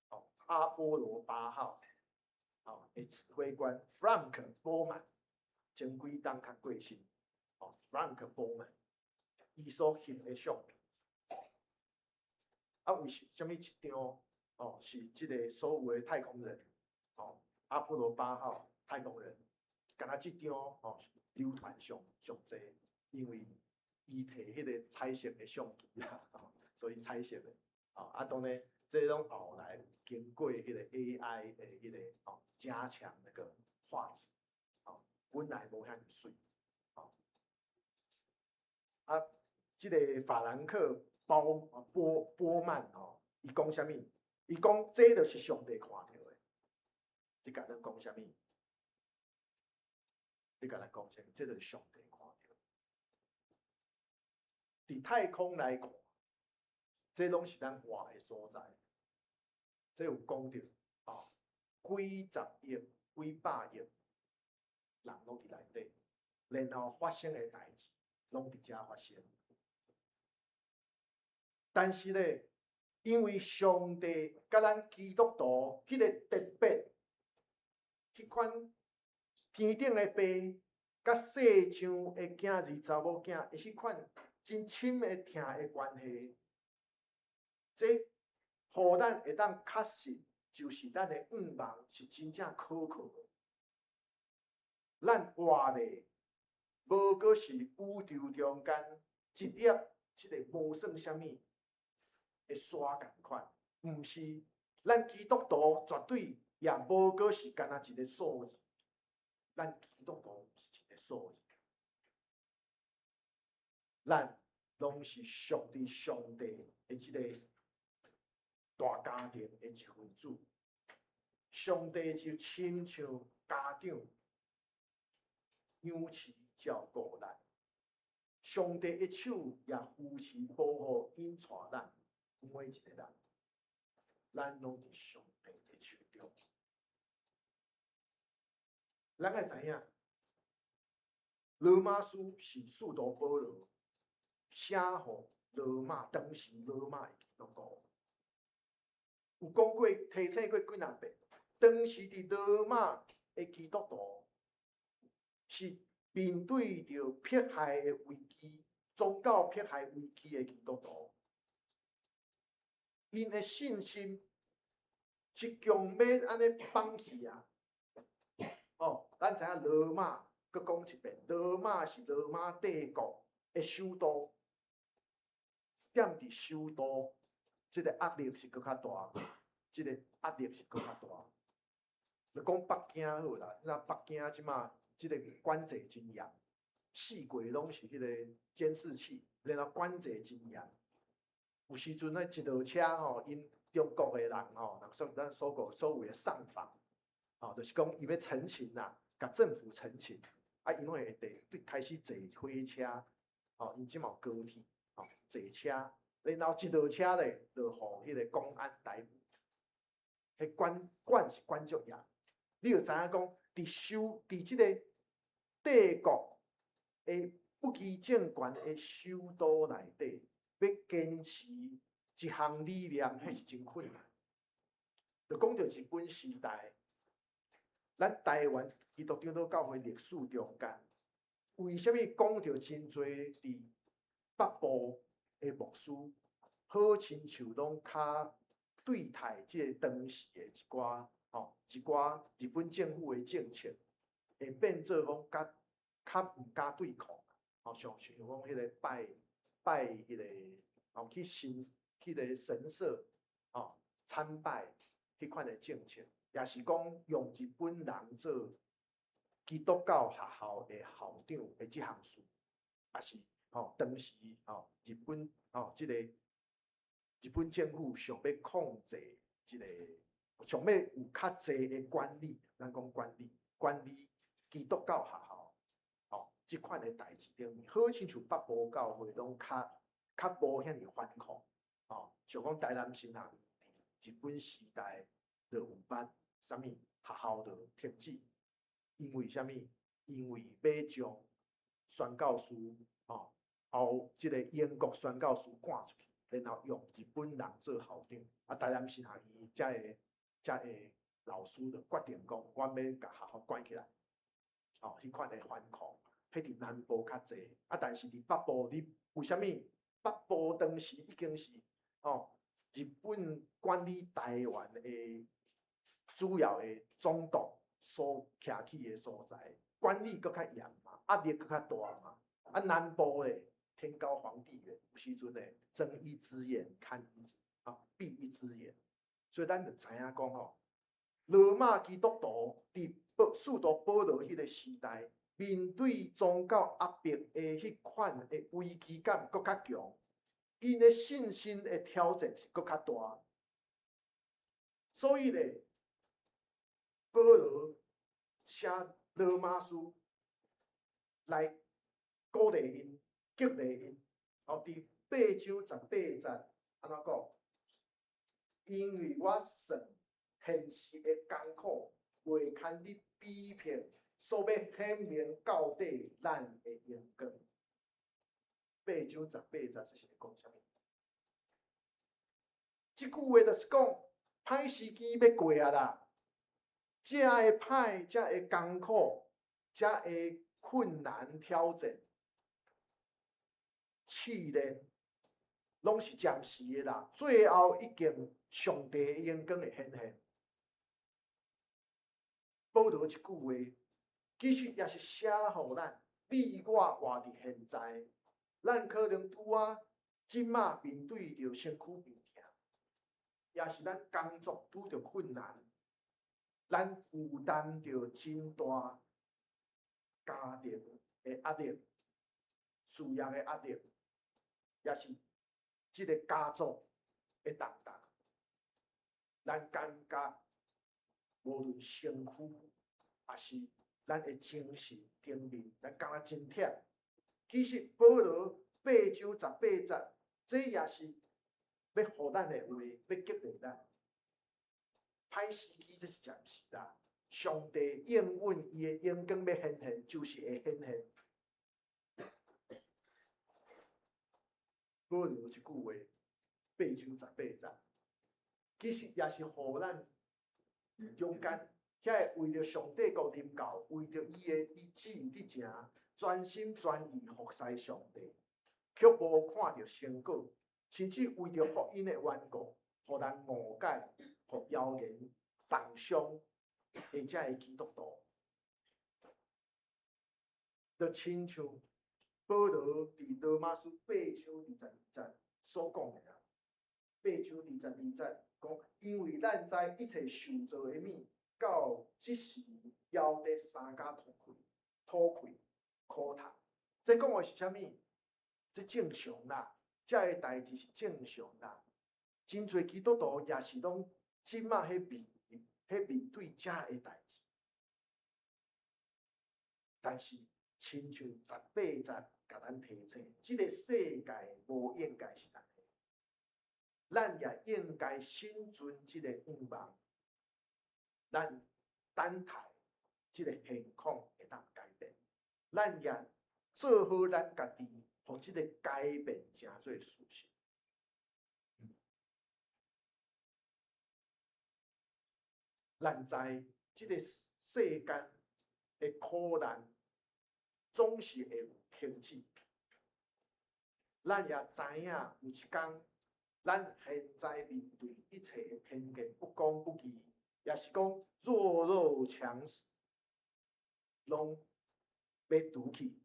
哦，阿波羅八號，哦，的指揮官 Frank 波曼，前幾冬較過身，哦，Frank 波曼，伊所翕的相片。啊，為啥物一張？哦，是這个所有的太空人，哦，阿波羅八號太空人，敢若這張哦流傳上上濟，因為伊提彼个彩色的相機啦，所以彩色的，哦，啊當然，這攏後來經過彼个 AI 的彼个哦加強那個畫質，哦，本來無遐爾媠，哦，啊，這个法蘭克包波波曼哦，伊講啥物？伊講這就是上帝看著的，你共咱講啥物？你共咱講啥物？這就是上帝看著。佇太空來看，這攏是咱活的所在。這有講著哦，幾十億、幾百億人攏佇內底，然後發生的代誌攏佇遮發生。但是咧，因為上帝佮咱基督徒彼個特別，彼款天頂的爸，佮世上的囝兒查某囝的彼款真親的疼的關係，這予咱會當確實，就是咱的願望是真正可靠的。咱活咧，無閣是宇宙中間一粒這个無算啥物的沙仝款，毋是，咱基督徒絕對也無閣是干焦一个數字。咱基督徒毋是一个數字，咱攏是屬佇上帝的這个大家庭的一份子。上帝就親像家長養飼照顧咱，上帝的手也扶持保護引帶咱每一个人，咱攏佇上帝的手中。咱愛知影，羅馬書是使徒保羅寫予羅馬當時羅馬的基督徒，有講過提醒過幾若遍。當時佇羅馬的基督徒是面對著迫害的危機，宗教迫害危機的基督徒，𪜶的信心是強欲按呢放棄啊！哦，咱知影羅馬，閣講一遍，羅馬是羅馬帝國的首都，踮佇首都，這个壓力是閣較大，這个壓力是閣較大。就講北京好啦，那北京這馬這个管制真嚴，四界攏是彼个監視器，然後管制真嚴。有時陣咧一落車吼，𪜶中國的人吼，人說咱所講所謂的上訪，吼，就是講伊欲陳情啦，共政府陳情，啊，𪜶攏會佇對開始坐火車，吼，𪜶這馬有高鐵，吼，坐車，然後一落車咧，就予彼个公安逮捕，彼管管是管足嚴。你就知影講，佇首佇這个帝國的不義政權的首都內底，欲堅持一項理念，彼是真困難。就講著日本時代，咱台灣基督長老教會歷史中間，為啥物講著真濟佇北部的牧師，好親像攏較對待這個當時的一寡吼一寡日本政府的政策，會變做講較較毋敢對抗，吼像像講彼個拜拜彼個吼去神去个神社吼參拜彼款的政策，也是講用日本人做基督教學校的校長的這項事，也是吼當時吼日本吼這個日本政府想欲控制這个，想欲有較濟的管理，咱講管理管理基督教學校，吼這款的代誌頂面，好親像北部教會攏較較無遐爾反抗，吼，像講台南神學院佇日本時代就有捌啥物學校就停止，因為啥物？因為欲將宣教士吼，後這個英國宣教士趕出去，然後用日本人做校長。啊，台南神學院遮個老師就決定講，阮欲共學校關起來。哦，彼款的反抗，彼佇南部較濟，啊，但是佇北部，你為啥物？北部當時已經是吼日本管理台灣的主要的總督所徛起的所在，管理閣較嚴嘛，壓力閣較大嘛。啊，南部咧天高皇帝遠，有時陣咧睜一隻眼看一隻，啊，閉一隻眼，所以咱就知影講吼，羅馬基督徒佇保使徒保羅彼個時代，面對宗教壓迫的彼款的危機感閣較強，𪜶的信心的挑戰是閣較大。所以咧，保羅寫羅馬書來鼓勵𪜶、激勵𪜶。哦，佇八章十八節按怎講？因為我算現實的艱苦，袂堪得比拼，所欲顯明到底咱的榮光。八章十八節，這是咧講啥物？這句話就是講，歹時機欲過啊啦，遮的歹，遮的艱苦，遮的困難挑戰、試煉，攏是暫時的啦。最後一定上帝的榮光會顯現。保羅這句話，其實也是寫予咱，你我活佇現在，咱可能拄仔這馬面對著身軀病痛，也是咱工作拄著困難，咱負擔著真大家庭的壓力、事業的壓力，也是這个家族的重擔，咱感覺無論身軀，抑是咱的精神頂面，咱感覺真忝。其實保羅八章十八節，這也是欲予咱的話，欲激勵咱。歹時機這是暫時啦，上帝應允伊的榮光欲顯現，就是會顯現。保羅這句話，八章十八節，其實也是予咱中間，遐个為著上帝國臨到，為著伊的伊旨意佇行，專心專意服侍上帝，卻無看著成果，甚至為著福音的緣故，予人誤解、予謠言重傷的遮个基督徒，就親像保羅佇羅馬書八章22節所講的啊，八章22節講，因為咱知一切受造的物，到這時猶咧相共吐氣、吐氣、苦痛。這講的是啥物？這正常啦，這个代誌是正常啦。真濟基督徒也是攏這馬彼面對這个代誌，但是親像十八節共咱提醒，這个世界無應該是按呢，咱也應該心存這個願望，咱等待這个現況會當改變，咱也做好咱家己，予這个改變成做事實。咱知這个世間的苦難總是會有停止，咱也知影有一天，咱現在面對一切的偏見、不公不義，也是講弱肉強食，攏欲除去。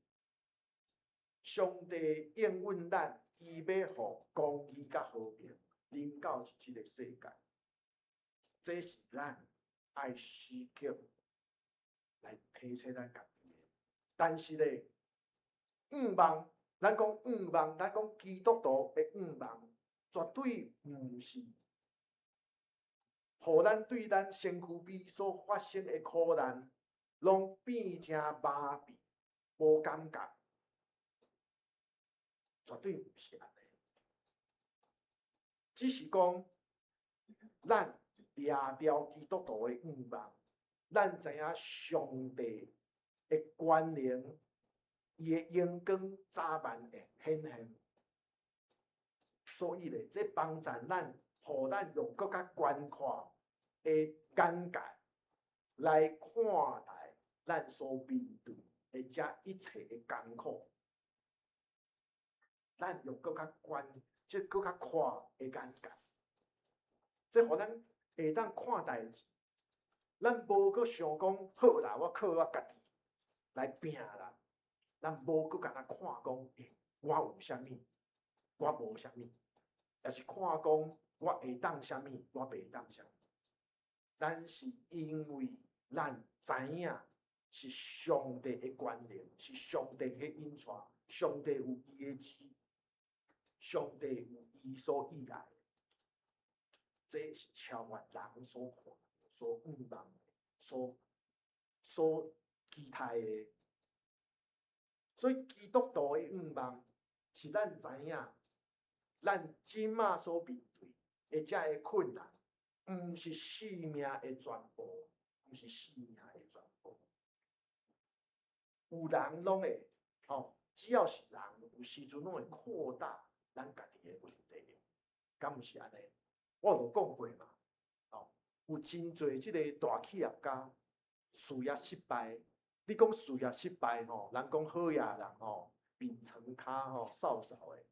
上帝應允咱，伊欲予公義佮和平臨到這个世界，這是咱愛時刻來提醒咱家己的。但是咧，願望，咱講願望，咱講基督徒的願望，絕對毋是予咱對咱身軀邊所發生的苦難，攏變成麻痹、無感覺，絕對毋是按呢。只是講，咱掠牢基督徒的願望，咱知影上帝的權能，伊的榮光早晚會顯現。所以咧，這幫助咱，予咱用閣較寬闊的眼界來看待咱所面對的這一切的艱苦。咱用閣較寬，這閣較闊的眼界，這予咱會當看代誌。咱無閣想講好啦，我靠我家己來拼啦。咱無閣干焦看講，欸，我有啥物，我無啥物，抑是看講我會當啥物，我袂當啥物。咱是因為咱知影是上帝的權能，是上帝的引帶，上帝有伊的旨，上帝有伊所意愛的，這是超越人所看、所向望的、所期待的。所以基督徒的向望是咱知影，咱這馬所面對的這个困難，毋是生命的全部，毋是生命的全部。有人攏會，吼，只要是人，有時陣攏會擴大咱家己的問題，敢毋是按呢？我有講過嘛，吼，有真濟這个大企業家事業失敗。你講事業失敗吼，人講好野人吼，面床跤吼瘦瘦的，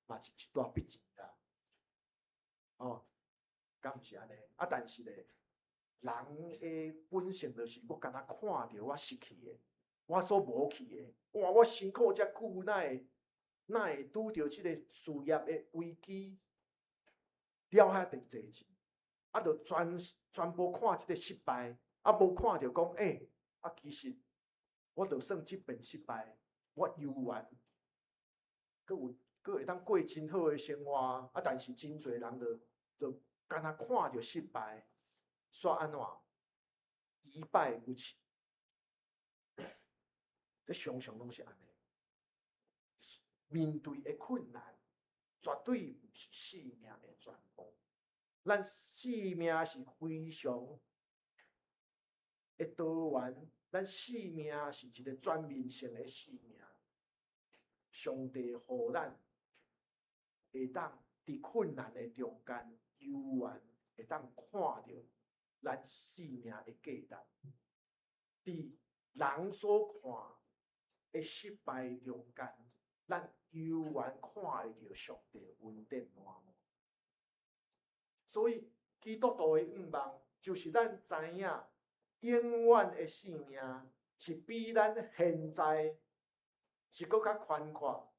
嘛是一大筆錢啦，吼，敢毋是按呢？啊，但是咧，人的本性就是我干焦看著我失去的，我所無去的，哇！我辛苦遮久，哪會拄著這个事業的危機，了遐濟濟錢，啊，就全部看這个失敗，啊，無看著講，欸，啊，其實我就算這遍失敗，我猶原閣有閣會當過真好的生活啊！但是真濟人就干焦看著失敗，煞按怎一敗不起？這常常攏是按呢。面對的困難，絕對毋是生命的全部。咱生命是非常的多元，咱生命是一个全面性的生命。上帝予咱會當佇困難的中間，猶原會當看著咱生命的價值。佇人所看的失敗中間，咱猶原看會著上帝恩典滿滿。所以，基督徒的向望就是咱知影，永遠的生命是比咱現在是閣較寬闊，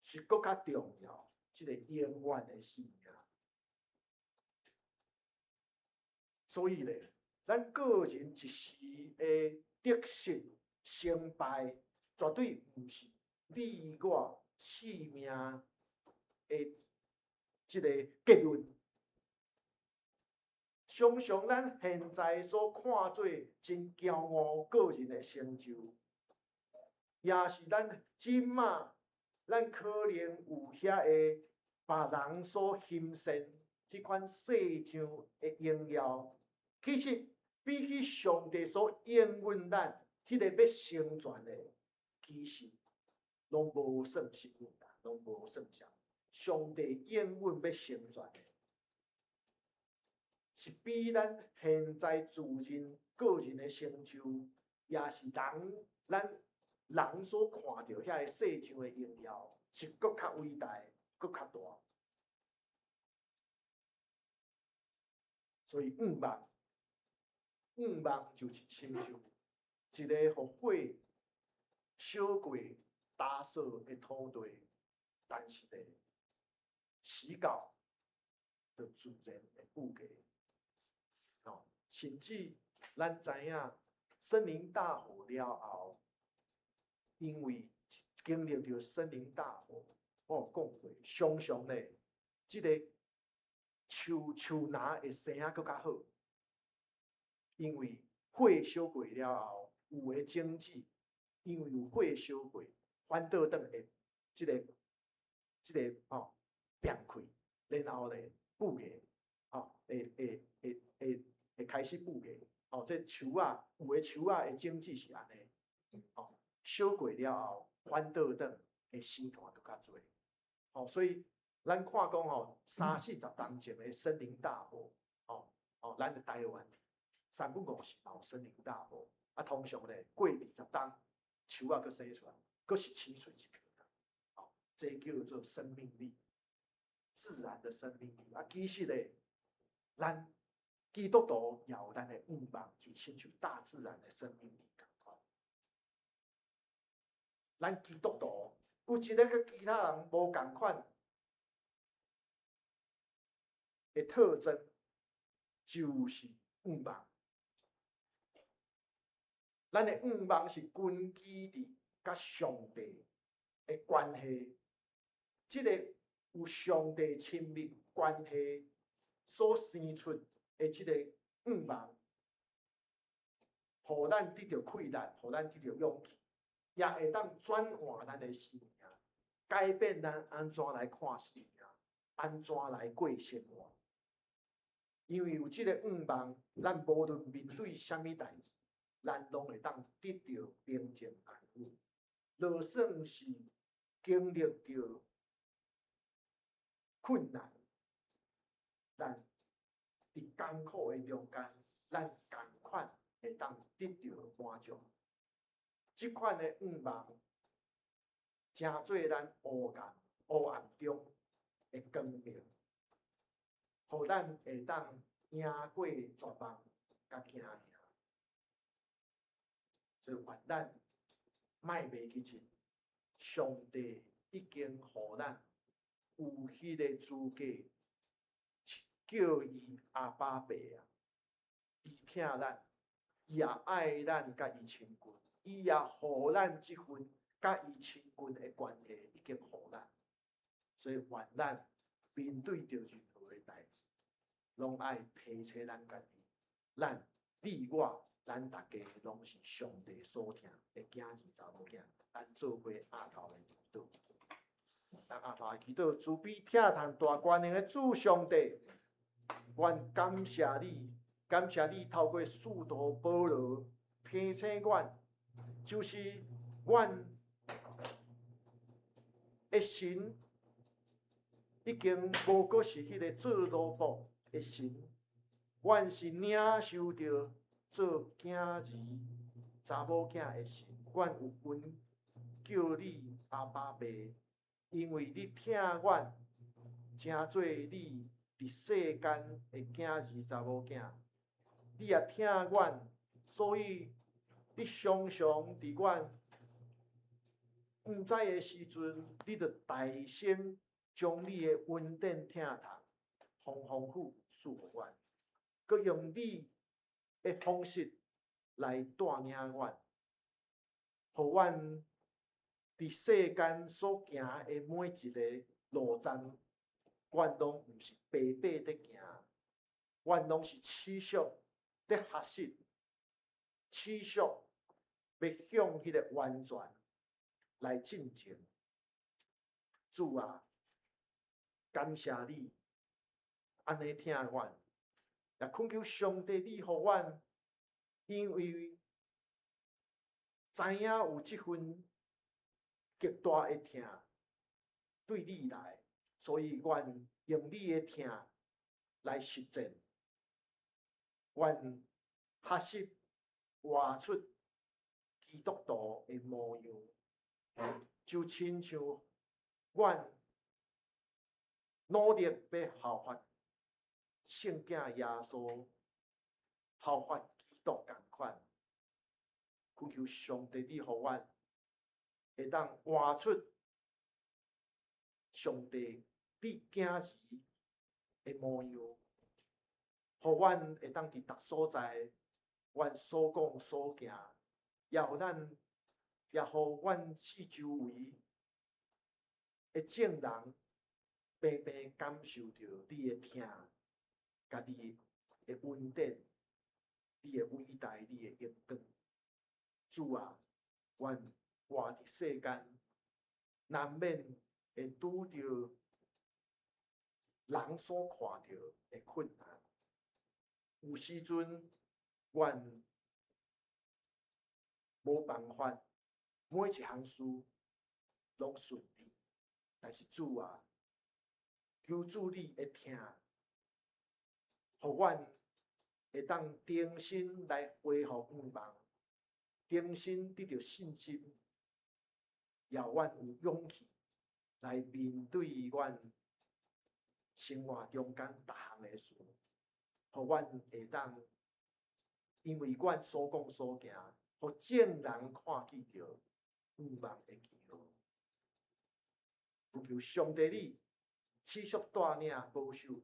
是閣較重要。這個永遠的生命。所以咧，咱個人一時的得失成敗，絕對毋是你我生命的這個結論。常常咱現在所看做真驕傲個人的成就，也是咱這馬咱可能有遐个別人所欣羨彼款世上的榮耀，其實比起上帝所應允咱彼个欲成全的，其實攏無算啥物啦，攏無算啥。上帝應允欲成全的，是比咱現在自認個人的成就，也是人咱人所看著遐个世上的榮耀，是閣較偉大、閣較大。所以向望，向望就是親像一个予火燒過、打掃的土地，但是咧，時到就自然會復芽。哦，甚至咱知影森林大火了後，因為經歷著森林大火，我有講過，常常咧，這个樹樹林會生啊閣較好，因為火燒過了後，有的種子因為有火燒過，反倒轉會這個吼變開，然後咧復芽，吼會開始復芽，吼，這樹仔有的樹仔的種子是按呢。哦，燒過了後反倒轉會生團閣較濟。哦，所以咱看講吼，三四十冬前的森林大火，哦哦，咱佇台灣三不五時嘛有森林大火，啊，通常咧過20冬，樹仔閣生出來，閣是青翠一片。哦，這叫做生命力，自然的生命力。啊，其實咧，咱基督徒也有咱的向望，就親像大自然的生命力仝款。咱基督徒有一个佮其他人無仝款的特徵，就是向望。咱的向望是根基佇佮上帝的關係，這個有上帝親密關係所生出的這個向望，予咱得著氣力，予咱得著勇氣，也會當轉換咱的生命，改變咱按怎來看生命，按怎來過生活。因為有這個向望，咱無論面對啥物代誌，咱攏會當得著平靜安穩。就算是經歷著困難，咱佇艱苦的中間，咱仝款會當得著滿足。這款的向望，成做咱黑暗中的光明，予咱會當贏過絕望佮驚嚇。所以願咱莫袂記得，上帝已經予咱有彼个資格，叫伊阿爸爸啊！伊疼咱，伊也愛咱，佮伊親近，伊也予咱這份佮伊親近的關係，已經予咱。所以願咱面對著任何的代誌，攏愛提醒咱家己，咱你我，咱逐家攏是上帝所疼的囝兒查某囝，咱做伙阿頭來祈禱，咱阿頭來祈禱，慈悲疼痛大權能的主上帝，阮感謝你，感謝你透過使徒保羅提醒阮，就是阮的神已經無閣是彼個做奴僕的神，阮是領受著做囝兒查某囝的神，阮有權叫你阿爸爸，因為你疼阮，成做你佇世間的囝兒查某囝，你也疼阮，所以你常常佇阮毋知的時陣，你就大聲將你的恩典疼痛豐豐富賜予阮，閣用你的方式來帶領阮，予阮佇世間所行的每一個路程，阮攏毋是白白佇行，阮攏是持續佇學習，持續欲向彼个完全來進前。主啊，感謝你按呢疼阮，也懇求上帝你予阮，因為知影有這份極大的疼對你來，所以阮用你的疼來實踐，阮學習活出基督徒的模樣，就親像阮努力欲效法聖子耶穌，效法基督仝款，懇求上帝你予阮會當活出上帝你囝兒的模樣，予阮會當佇逐所在，阮所講所行，也予咱，也予阮四周圍的眾人平平感受著你的疼，佮你的恩典，你的偉大，你的榮光。主啊，阮活佇世間，難免會拄著人所看著的困難。有時陣，阮無辦法每一項事攏順利，但是主啊，求主你的疼，予阮會當重新來恢復向望，重新得著信心，予阮有勇氣來面對阮生活中間逐項的事，予阮會當因為阮所講所行，予眾人看見著向望的記號。求上帝你持續帶領保守，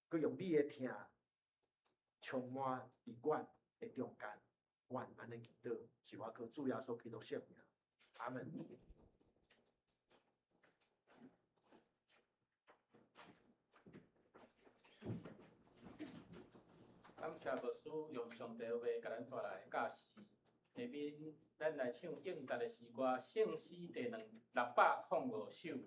閣用你的疼充滿佇阮的中間，阮按呢祈禱，是我靠主耶穌基督聖名，阿門。
感謝牧師用上帝話共咱帶來教示。下面咱來唱應答的詩歌，聖詩第605首，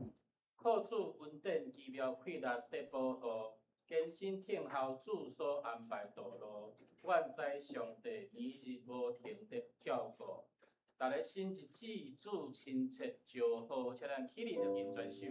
靠主恩典奇妙氣力得保護，堅心聽候主所安排道路。阮知上帝年日無停的照顧，逐个新日子主親切招呼，請咱起立來敬全首。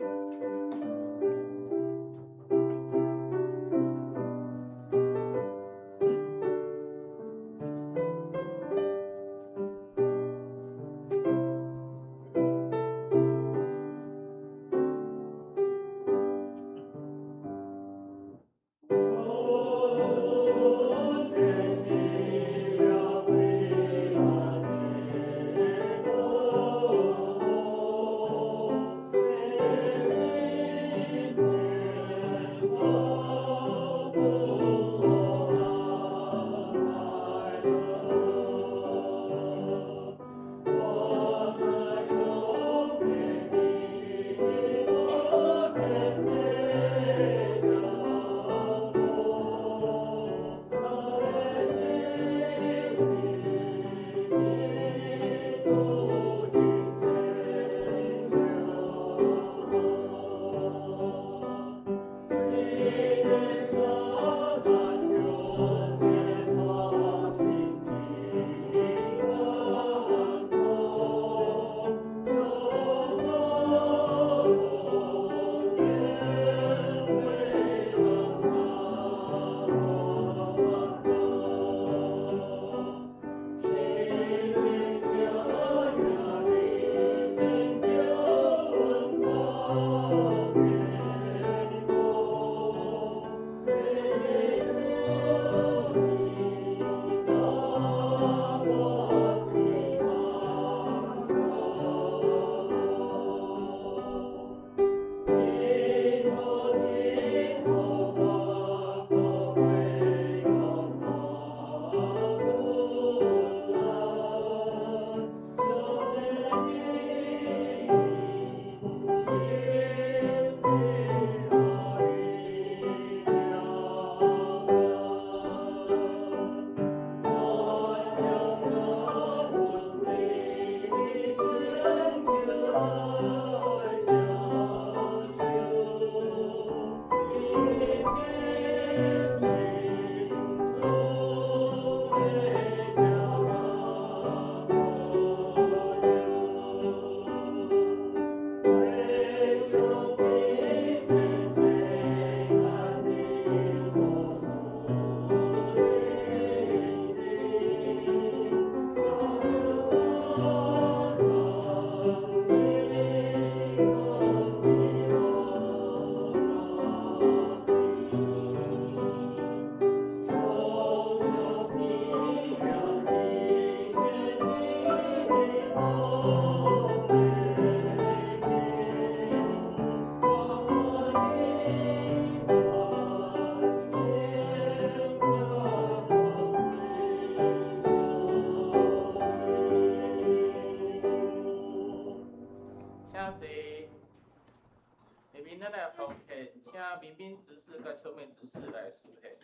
請明明執事佮秋妹執事來司獻。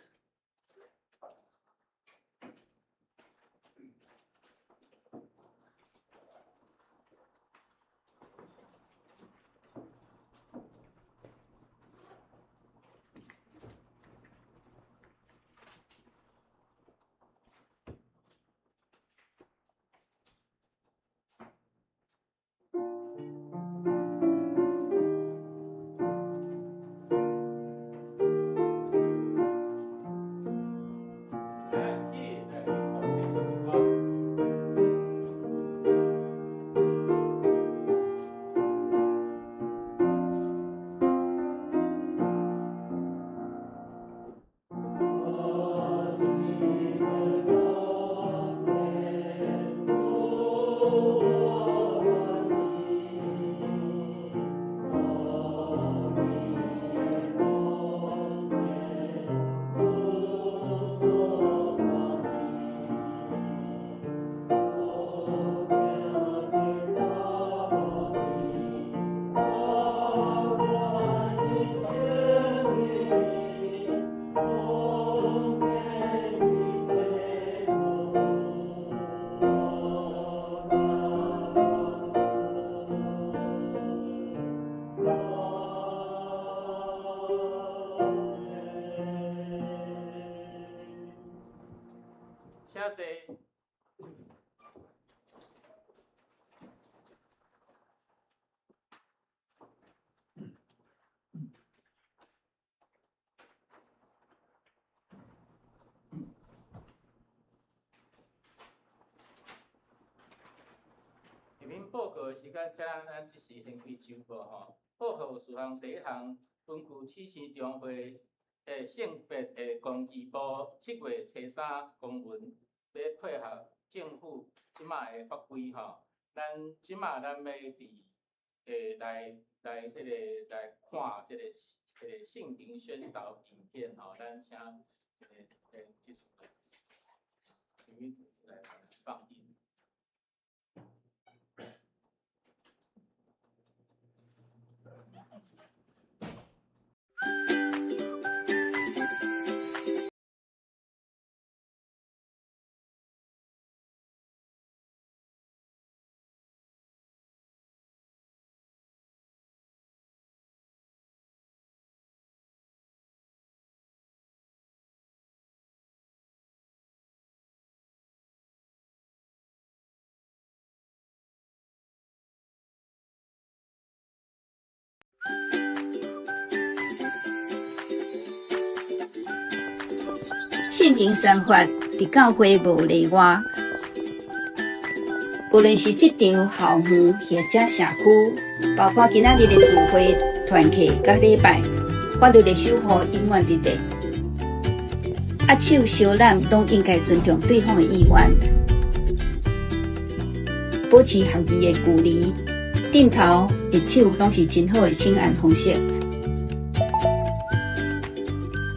谢。报告的时间，请咱这时先开首播吼。报告事项第一项，分区七星中会的性别的公义部7月初3公文，欲配合政府这马的法规吼。咱这马咱欲伫来来彼个来看这个彼个性平宣导影片吼。咱请这个技术来，请主持来放映。
性平三法伫教会无例外，无论是职场、校园或者社区，包括今仔日的聚会、团契佮礼拜，法律的守护永远伫咧。握手相揽拢应该尊重对方的意愿，保持合理的距离，点头、握手拢是真好的请安方式。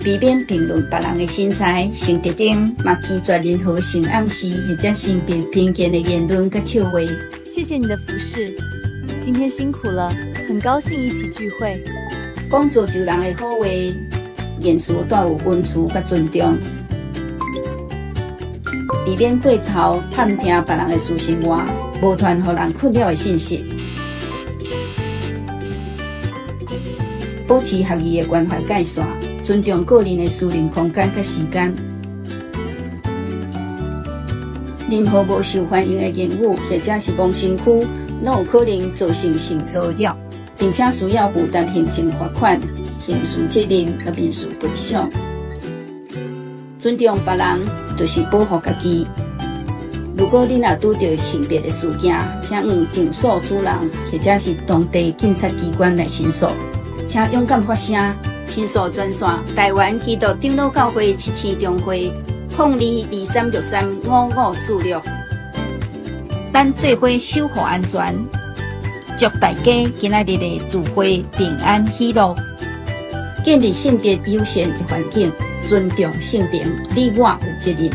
避免评论别人的身材、性特征，嘛拒绝任何性暗示或者性别偏见的言论佮笑话。
谢谢你的服侍，今天辛苦了，很高兴一起聚会。
讲造就人的好话，言辞带有温慈佮尊重，避免过头探听别人的私生活，无传予人困扰的信息。保持合理的关怀界线。尊重个人的私人空间佮时间。任何无受欢迎的言语或者是摸身躯，拢有可能造成性骚扰，并且需要负担行政罚款、刑事责任佮民事赔偿。尊重别人就是保护家己。如果你若拄著性别的事件，请向场所主人或者是当地警察机关来申诉，请勇敢发声。申诉专线：台湾基督长老教会七星中会，02-2363-5546。
咱做伙守护安全，祝大家今仔日的聚会平安喜乐。
建立性别友善的环境，尊重性平，你我有责任。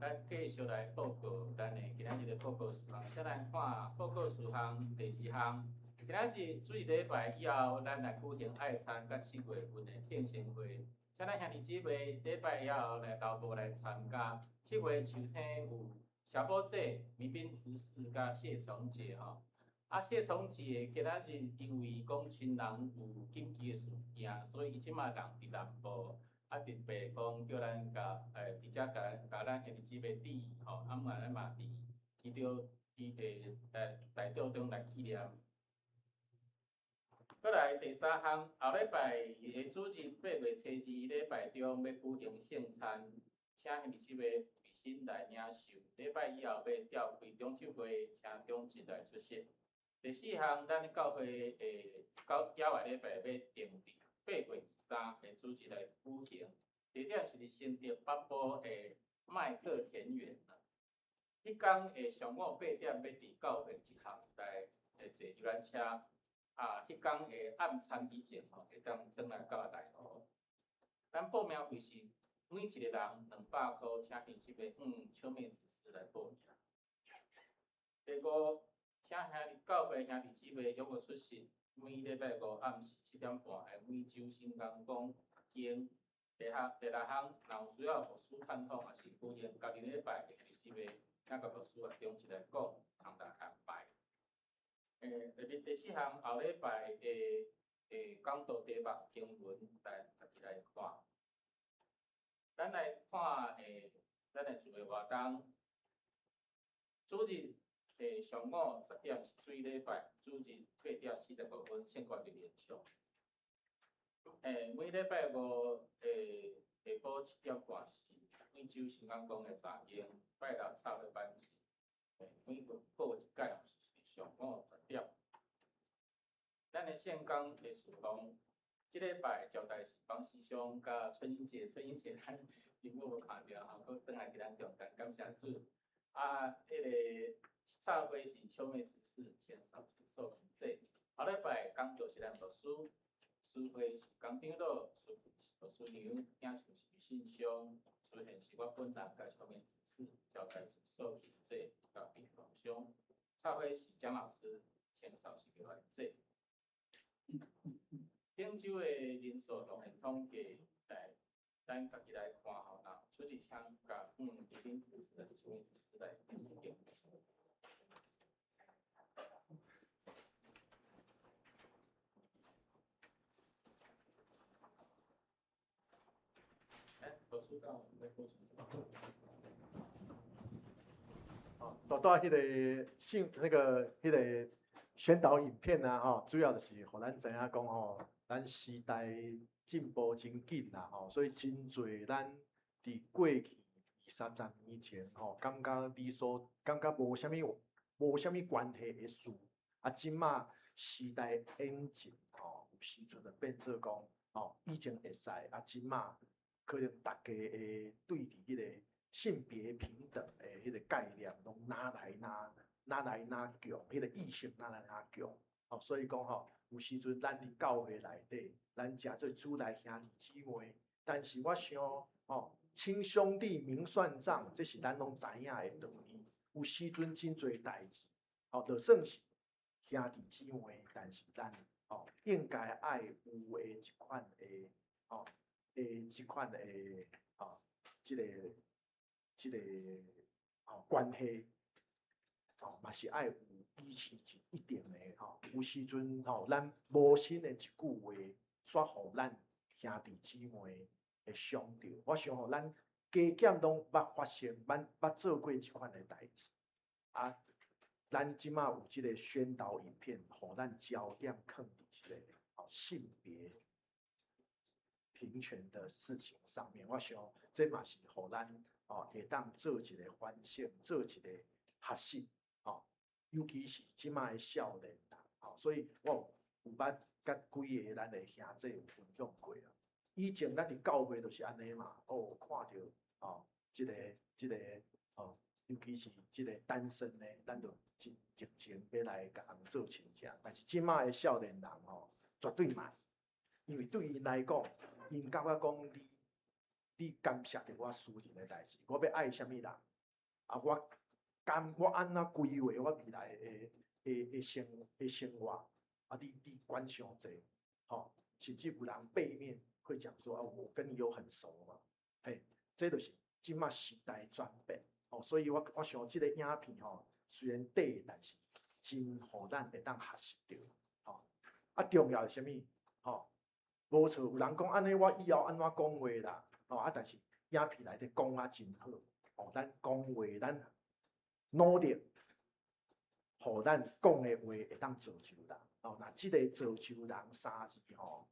咱继续来报告咱的今仔日的报告事项。先来看报告事项第二项。今仔日主日礼拜以后，咱来举行爱餐佮7月份的庆生会。请咱兄弟姊妹礼拜以后来投报来参加。7月寿星有小宝姐、民兵执事佮谢崇杰吼。啊，谢崇杰今仔日因为讲亲人有紧急的事件，所以伊这马人伫南部。啊，特别讲叫咱共直接共咱兄弟姊妹致意吼，啊，嘛咱嘛伫祈祷伊的代祷中来纪念。阁来第三项，后礼拜的主日8月初2礼拜中欲举行圣餐，请兄弟姊妹卫生来领受。礼拜以后欲召开长执会，请长执来出席。第四项，咱教会的到下个礼拜欲定伫8月23的主日来举行，地点是伫新竹北部的麦克田园。彼工的上午8点，欲伫教会集合来坐游览车。啊，彼工的暗餐以前吼，会当转来到内湖。咱报名费是每一个人200箍，请兄弟姊妹向秋妹执事来报名。第五，请兄弟教会兄弟姊妹踊跃出席。每礼拜五暗时7点半的每周圣工讲经。第六项，若有需要牧师探访，也是举行家己礼拜的兄弟姊妹，请佮牧师来中特别第四项后礼拜的讲道题目经文，来家己来看。咱来看咱的聚会活动，主日上午10点是主礼拜，主日8点45，圣歌就连唱。每礼拜五下晡7点半是每周新港讲的查经，拜六插花班次。每个过一届是上午十点。咱的圣工的事奉，这礼拜交代是方师兄佮春英姐，春英姐咱因母无看著吼，阁转来伫咱中间，感谢主。啊，彼个插花是秋妹执事，前嫂是素萍姐。后礼拜讲道是咱牧师，司会是江长老，司是牧师娘，领袖是吕信兄，司献是我本人佮秋妹执事，交代是素萍姐佮毕龙兄，插花是蒋老师，清扫是刘兰姐。顶周的人数当然统计来，咱家己来看吼，那出一枪佮李执事来，秋妹执事来点。来，老师到来过程。
哦，拄拄彼个信那个彼个宣导影片啊，吼，主要就是予咱知影讲吼，咱时代进步真紧啦，吼，所以真济咱伫过去二三十年前吼，感觉理所，感觉无啥物关系的事，啊，这马时代演进吼，有时阵就变做讲吼，以前会使，啊，这马可能大家会对伫彼个性别平等的彼个概念，拢哪来哪哪来哪强，彼个意识哪来哪强，吼，所以讲吼，有时阵咱伫教会内底，咱诚做主内兄弟姊妹，但是我想吼，亲兄弟明算账，这是咱拢知影的道理。有时阵真济代志，吼，就算是兄弟姊妹，但是咱吼应该爱有的一款的吼的这款的吼，这个吼关系，吼嘛是爱有以前一定的吼。有时阵吼，咱无心的一句话，煞予咱兄弟姊妹会伤著。我想吼，咱加减拢捌发生，咱捌做过这款的代志。啊，咱这马有这个宣导影片，予咱焦点放伫这个吼性别平权的事情上面。我想这嘛是予咱吼会当做一个反省，做一个学习吼。尤其是这马的少年人吼，所以我有捌佮几个咱的兄弟有分享过啊。以前咱伫教会就是按呢嘛，哦，看著吼，这个吼，尤其是这个单身的，咱就真热情欲来共人做亲戚。但是这马的少年人吼，绝对莫，因为对𪜶来讲，𪜶感觉讲你干涉著我私人的代志，我欲爱啥物人，啊，我敢我按怎规划我未来的生活，啊，你管伤济，吼，甚至有人背面会讲说啊，我跟你有很熟嘛，嘿，这就是这马时代转变，哦，所以我想这个影片吼，虽然短，但是真予咱会当学习著，吼，啊，重要是啥物？吼，无错，有人讲按呢，我以后按怎讲话啦，吼，啊，但是影片内底讲啊真好，哦，咱讲话，咱努力，予咱讲的话会当造就人，哦，若这个造就人三字吼，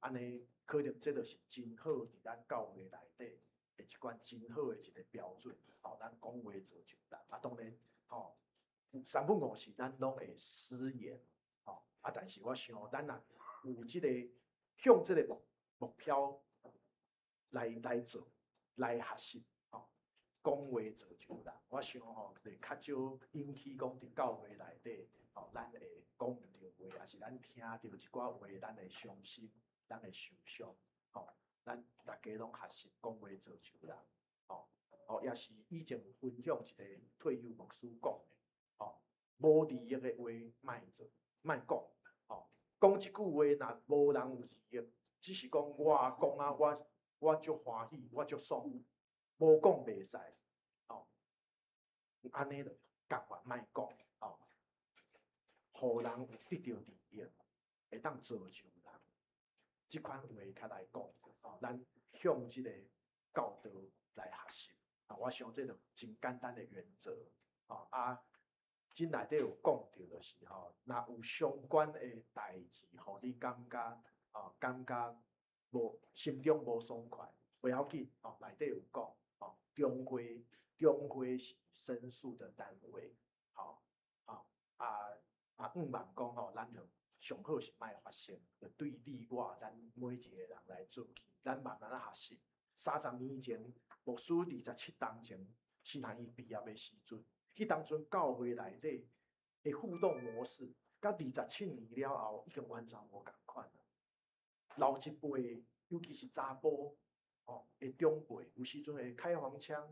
按呢可能这就是真好伫咱教会内底的一款真好的一个标准，吼，咱讲话造就人，啊，当然，吼，三不五时咱拢会失言，吼，啊，但是我想咱若有这个向这个目标来做，来学习，吼，讲话造就人，我想吼，会较少引起讲伫教会内底，吼，咱会讲毋著话，抑是咱听著一寡话，咱会伤心，咱会受伤，吼，咱大家拢学习讲话造就人，吼，哦，也是以前有分享一个退休牧师讲的，吼，无利益的话莫做，莫讲，吼，讲一句话若无人有利益，只是讲我讲啊，我足欢喜，我足爽，无讲袂使，吼，按呢就甘愿莫讲，吼，予人有得著利益，會當造就人。這款話較來講，吼，咱向這個教導來學習。啊，我想這就真簡單的原則。吼啊，這內底有講著就是吼，若有相關的代誌，予你感覺吼，感覺無心中無爽快，不要緊，吼，內底有講，吼，中會中會是申訴的單位，吼，吼啊啊，向望講吼，咱就上好是莫發生，就對你我咱每一個人來做起，咱慢慢仔學習。30年前，牧師27冬前，神學院畢業的時陣，彼當陣教會內底的互動模式，佮27年了後已經完全無仝款啦。老一輩，尤其是查埔吼的長輩，有時陣會開黃腔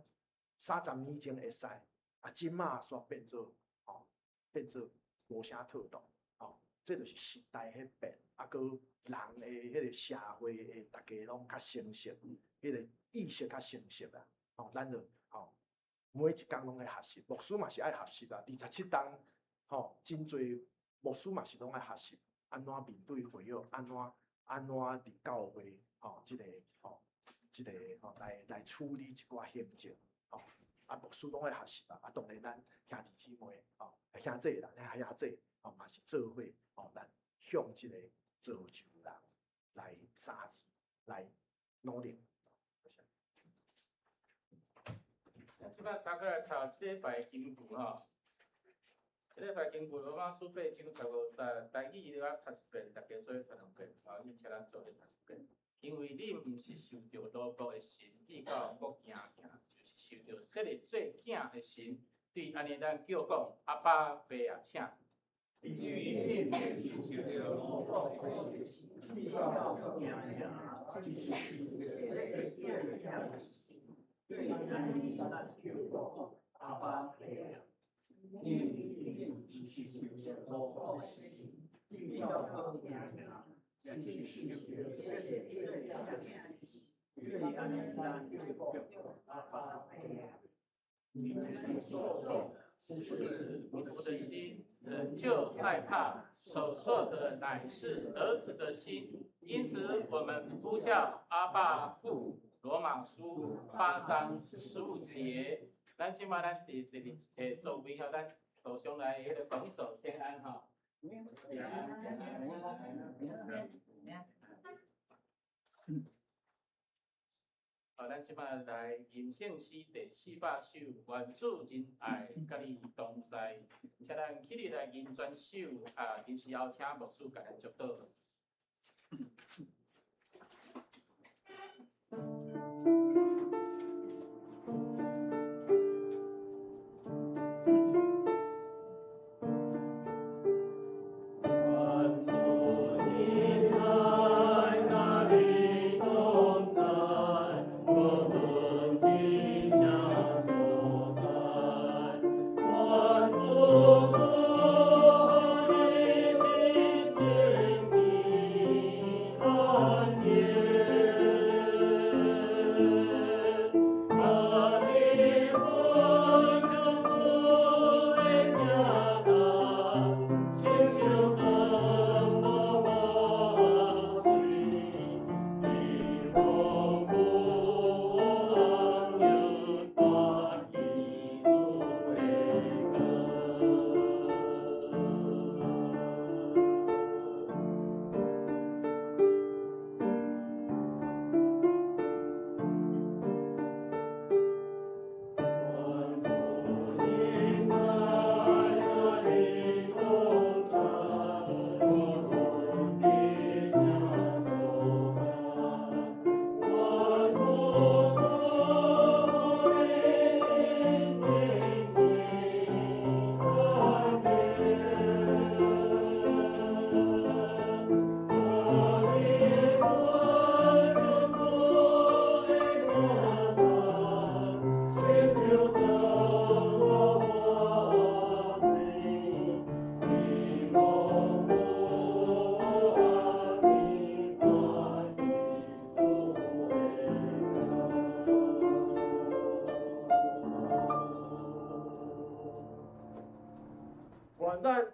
，30年前會使，啊，這馬煞變做吼，變做無啥妥當，吼，這就是時代彼變，啊，閣人的彼個社會的，大家攏較成熟，彼個意識較成熟啦，吼，咱就吼每一工攏愛學習，牧師嘛是愛學習啊，27冬吼，真濟牧師嘛是攏愛學習，按怎面對會友，按怎按怎佇教會吼，這個吼，這個吼來來處理一寡行政，吼，啊，牧師攏愛學習啊，啊，當然咱兄弟姊妹吼，兄弟啦，兄弟吼嘛是做伙吼，咱向這個造就人來三字來努力。
咱這擺三個來讀這禮拜經文吼，這禮拜經文羅馬書8章15節，台語我讀一遍，大家做伙讀兩遍，吼，你請咱做伙讀一遍。因為你毋是受著奴僕的神，至到閣驚驚，就是受著設立做囝的神。對按呢，咱叫講阿爸父啊，請。
因為你毋是受著奴僕的神，至到閣驚驚，就是受著設立做囝的神。對按呢，咱叫講阿爸父啊。因為你毋是受著奴僕的神，至到閣驚驚。就是受著設立做囝的神，對按呢，咱叫講阿爸父啊。
你們所受是奴僕的心，仍舊害怕；所受的乃是兒子的心，因此我們呼叫阿爸父。羅馬書8章15節。咱這擺咱佇一個座位吼，咱互相來彼個拱手請安吼。平安平安平安。好，咱這擺來吟聖詩第400首，願主仁愛佮你同在。請咱起立來吟全首，啊，臨時邀請牧師共咱祝禱。願主賜予你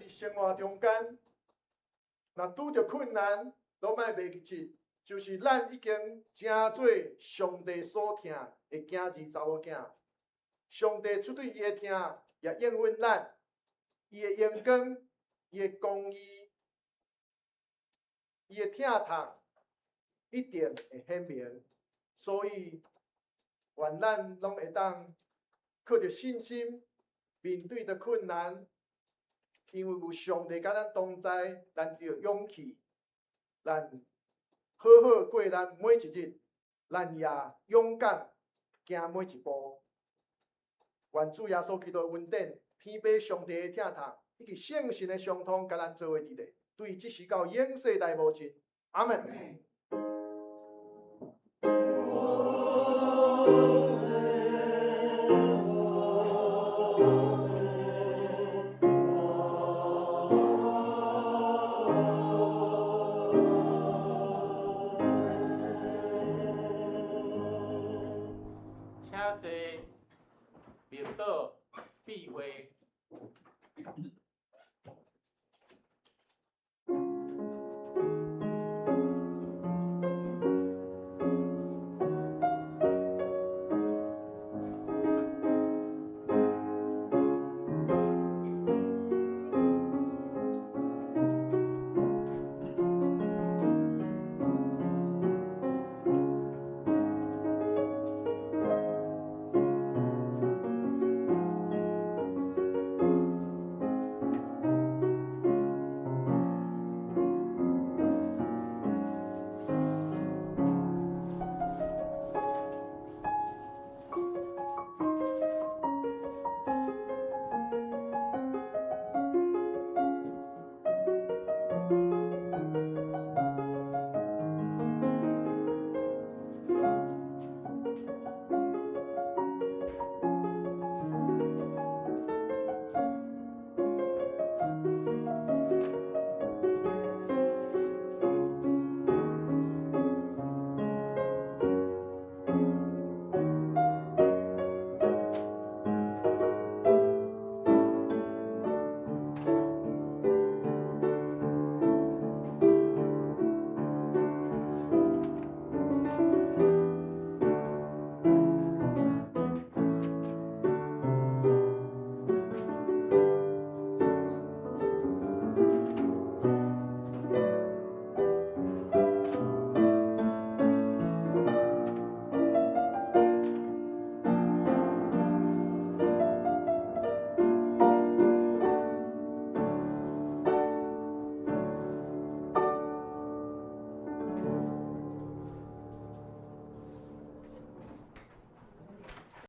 伫生活中間，若拄著困難，攏莫袂記得，就是咱已經成做上帝所疼的囝兒查某囝。上帝出對伊的疼，也應允咱，伊的榮光，伊的公義，伊的疼痛，一定會顯明。所以，願咱攏會當靠著信心面對著困難，因為有上帝佮咱同在，咱就有勇氣，咱好好過咱每一日，咱也勇敢行每一步。願主耶穌基督的恩典、天父上帝的疼痛，以及聖神的相通，佮咱做伙佇咧，對這時到永世代無盡。阿門。
請坐，默禱，閉會。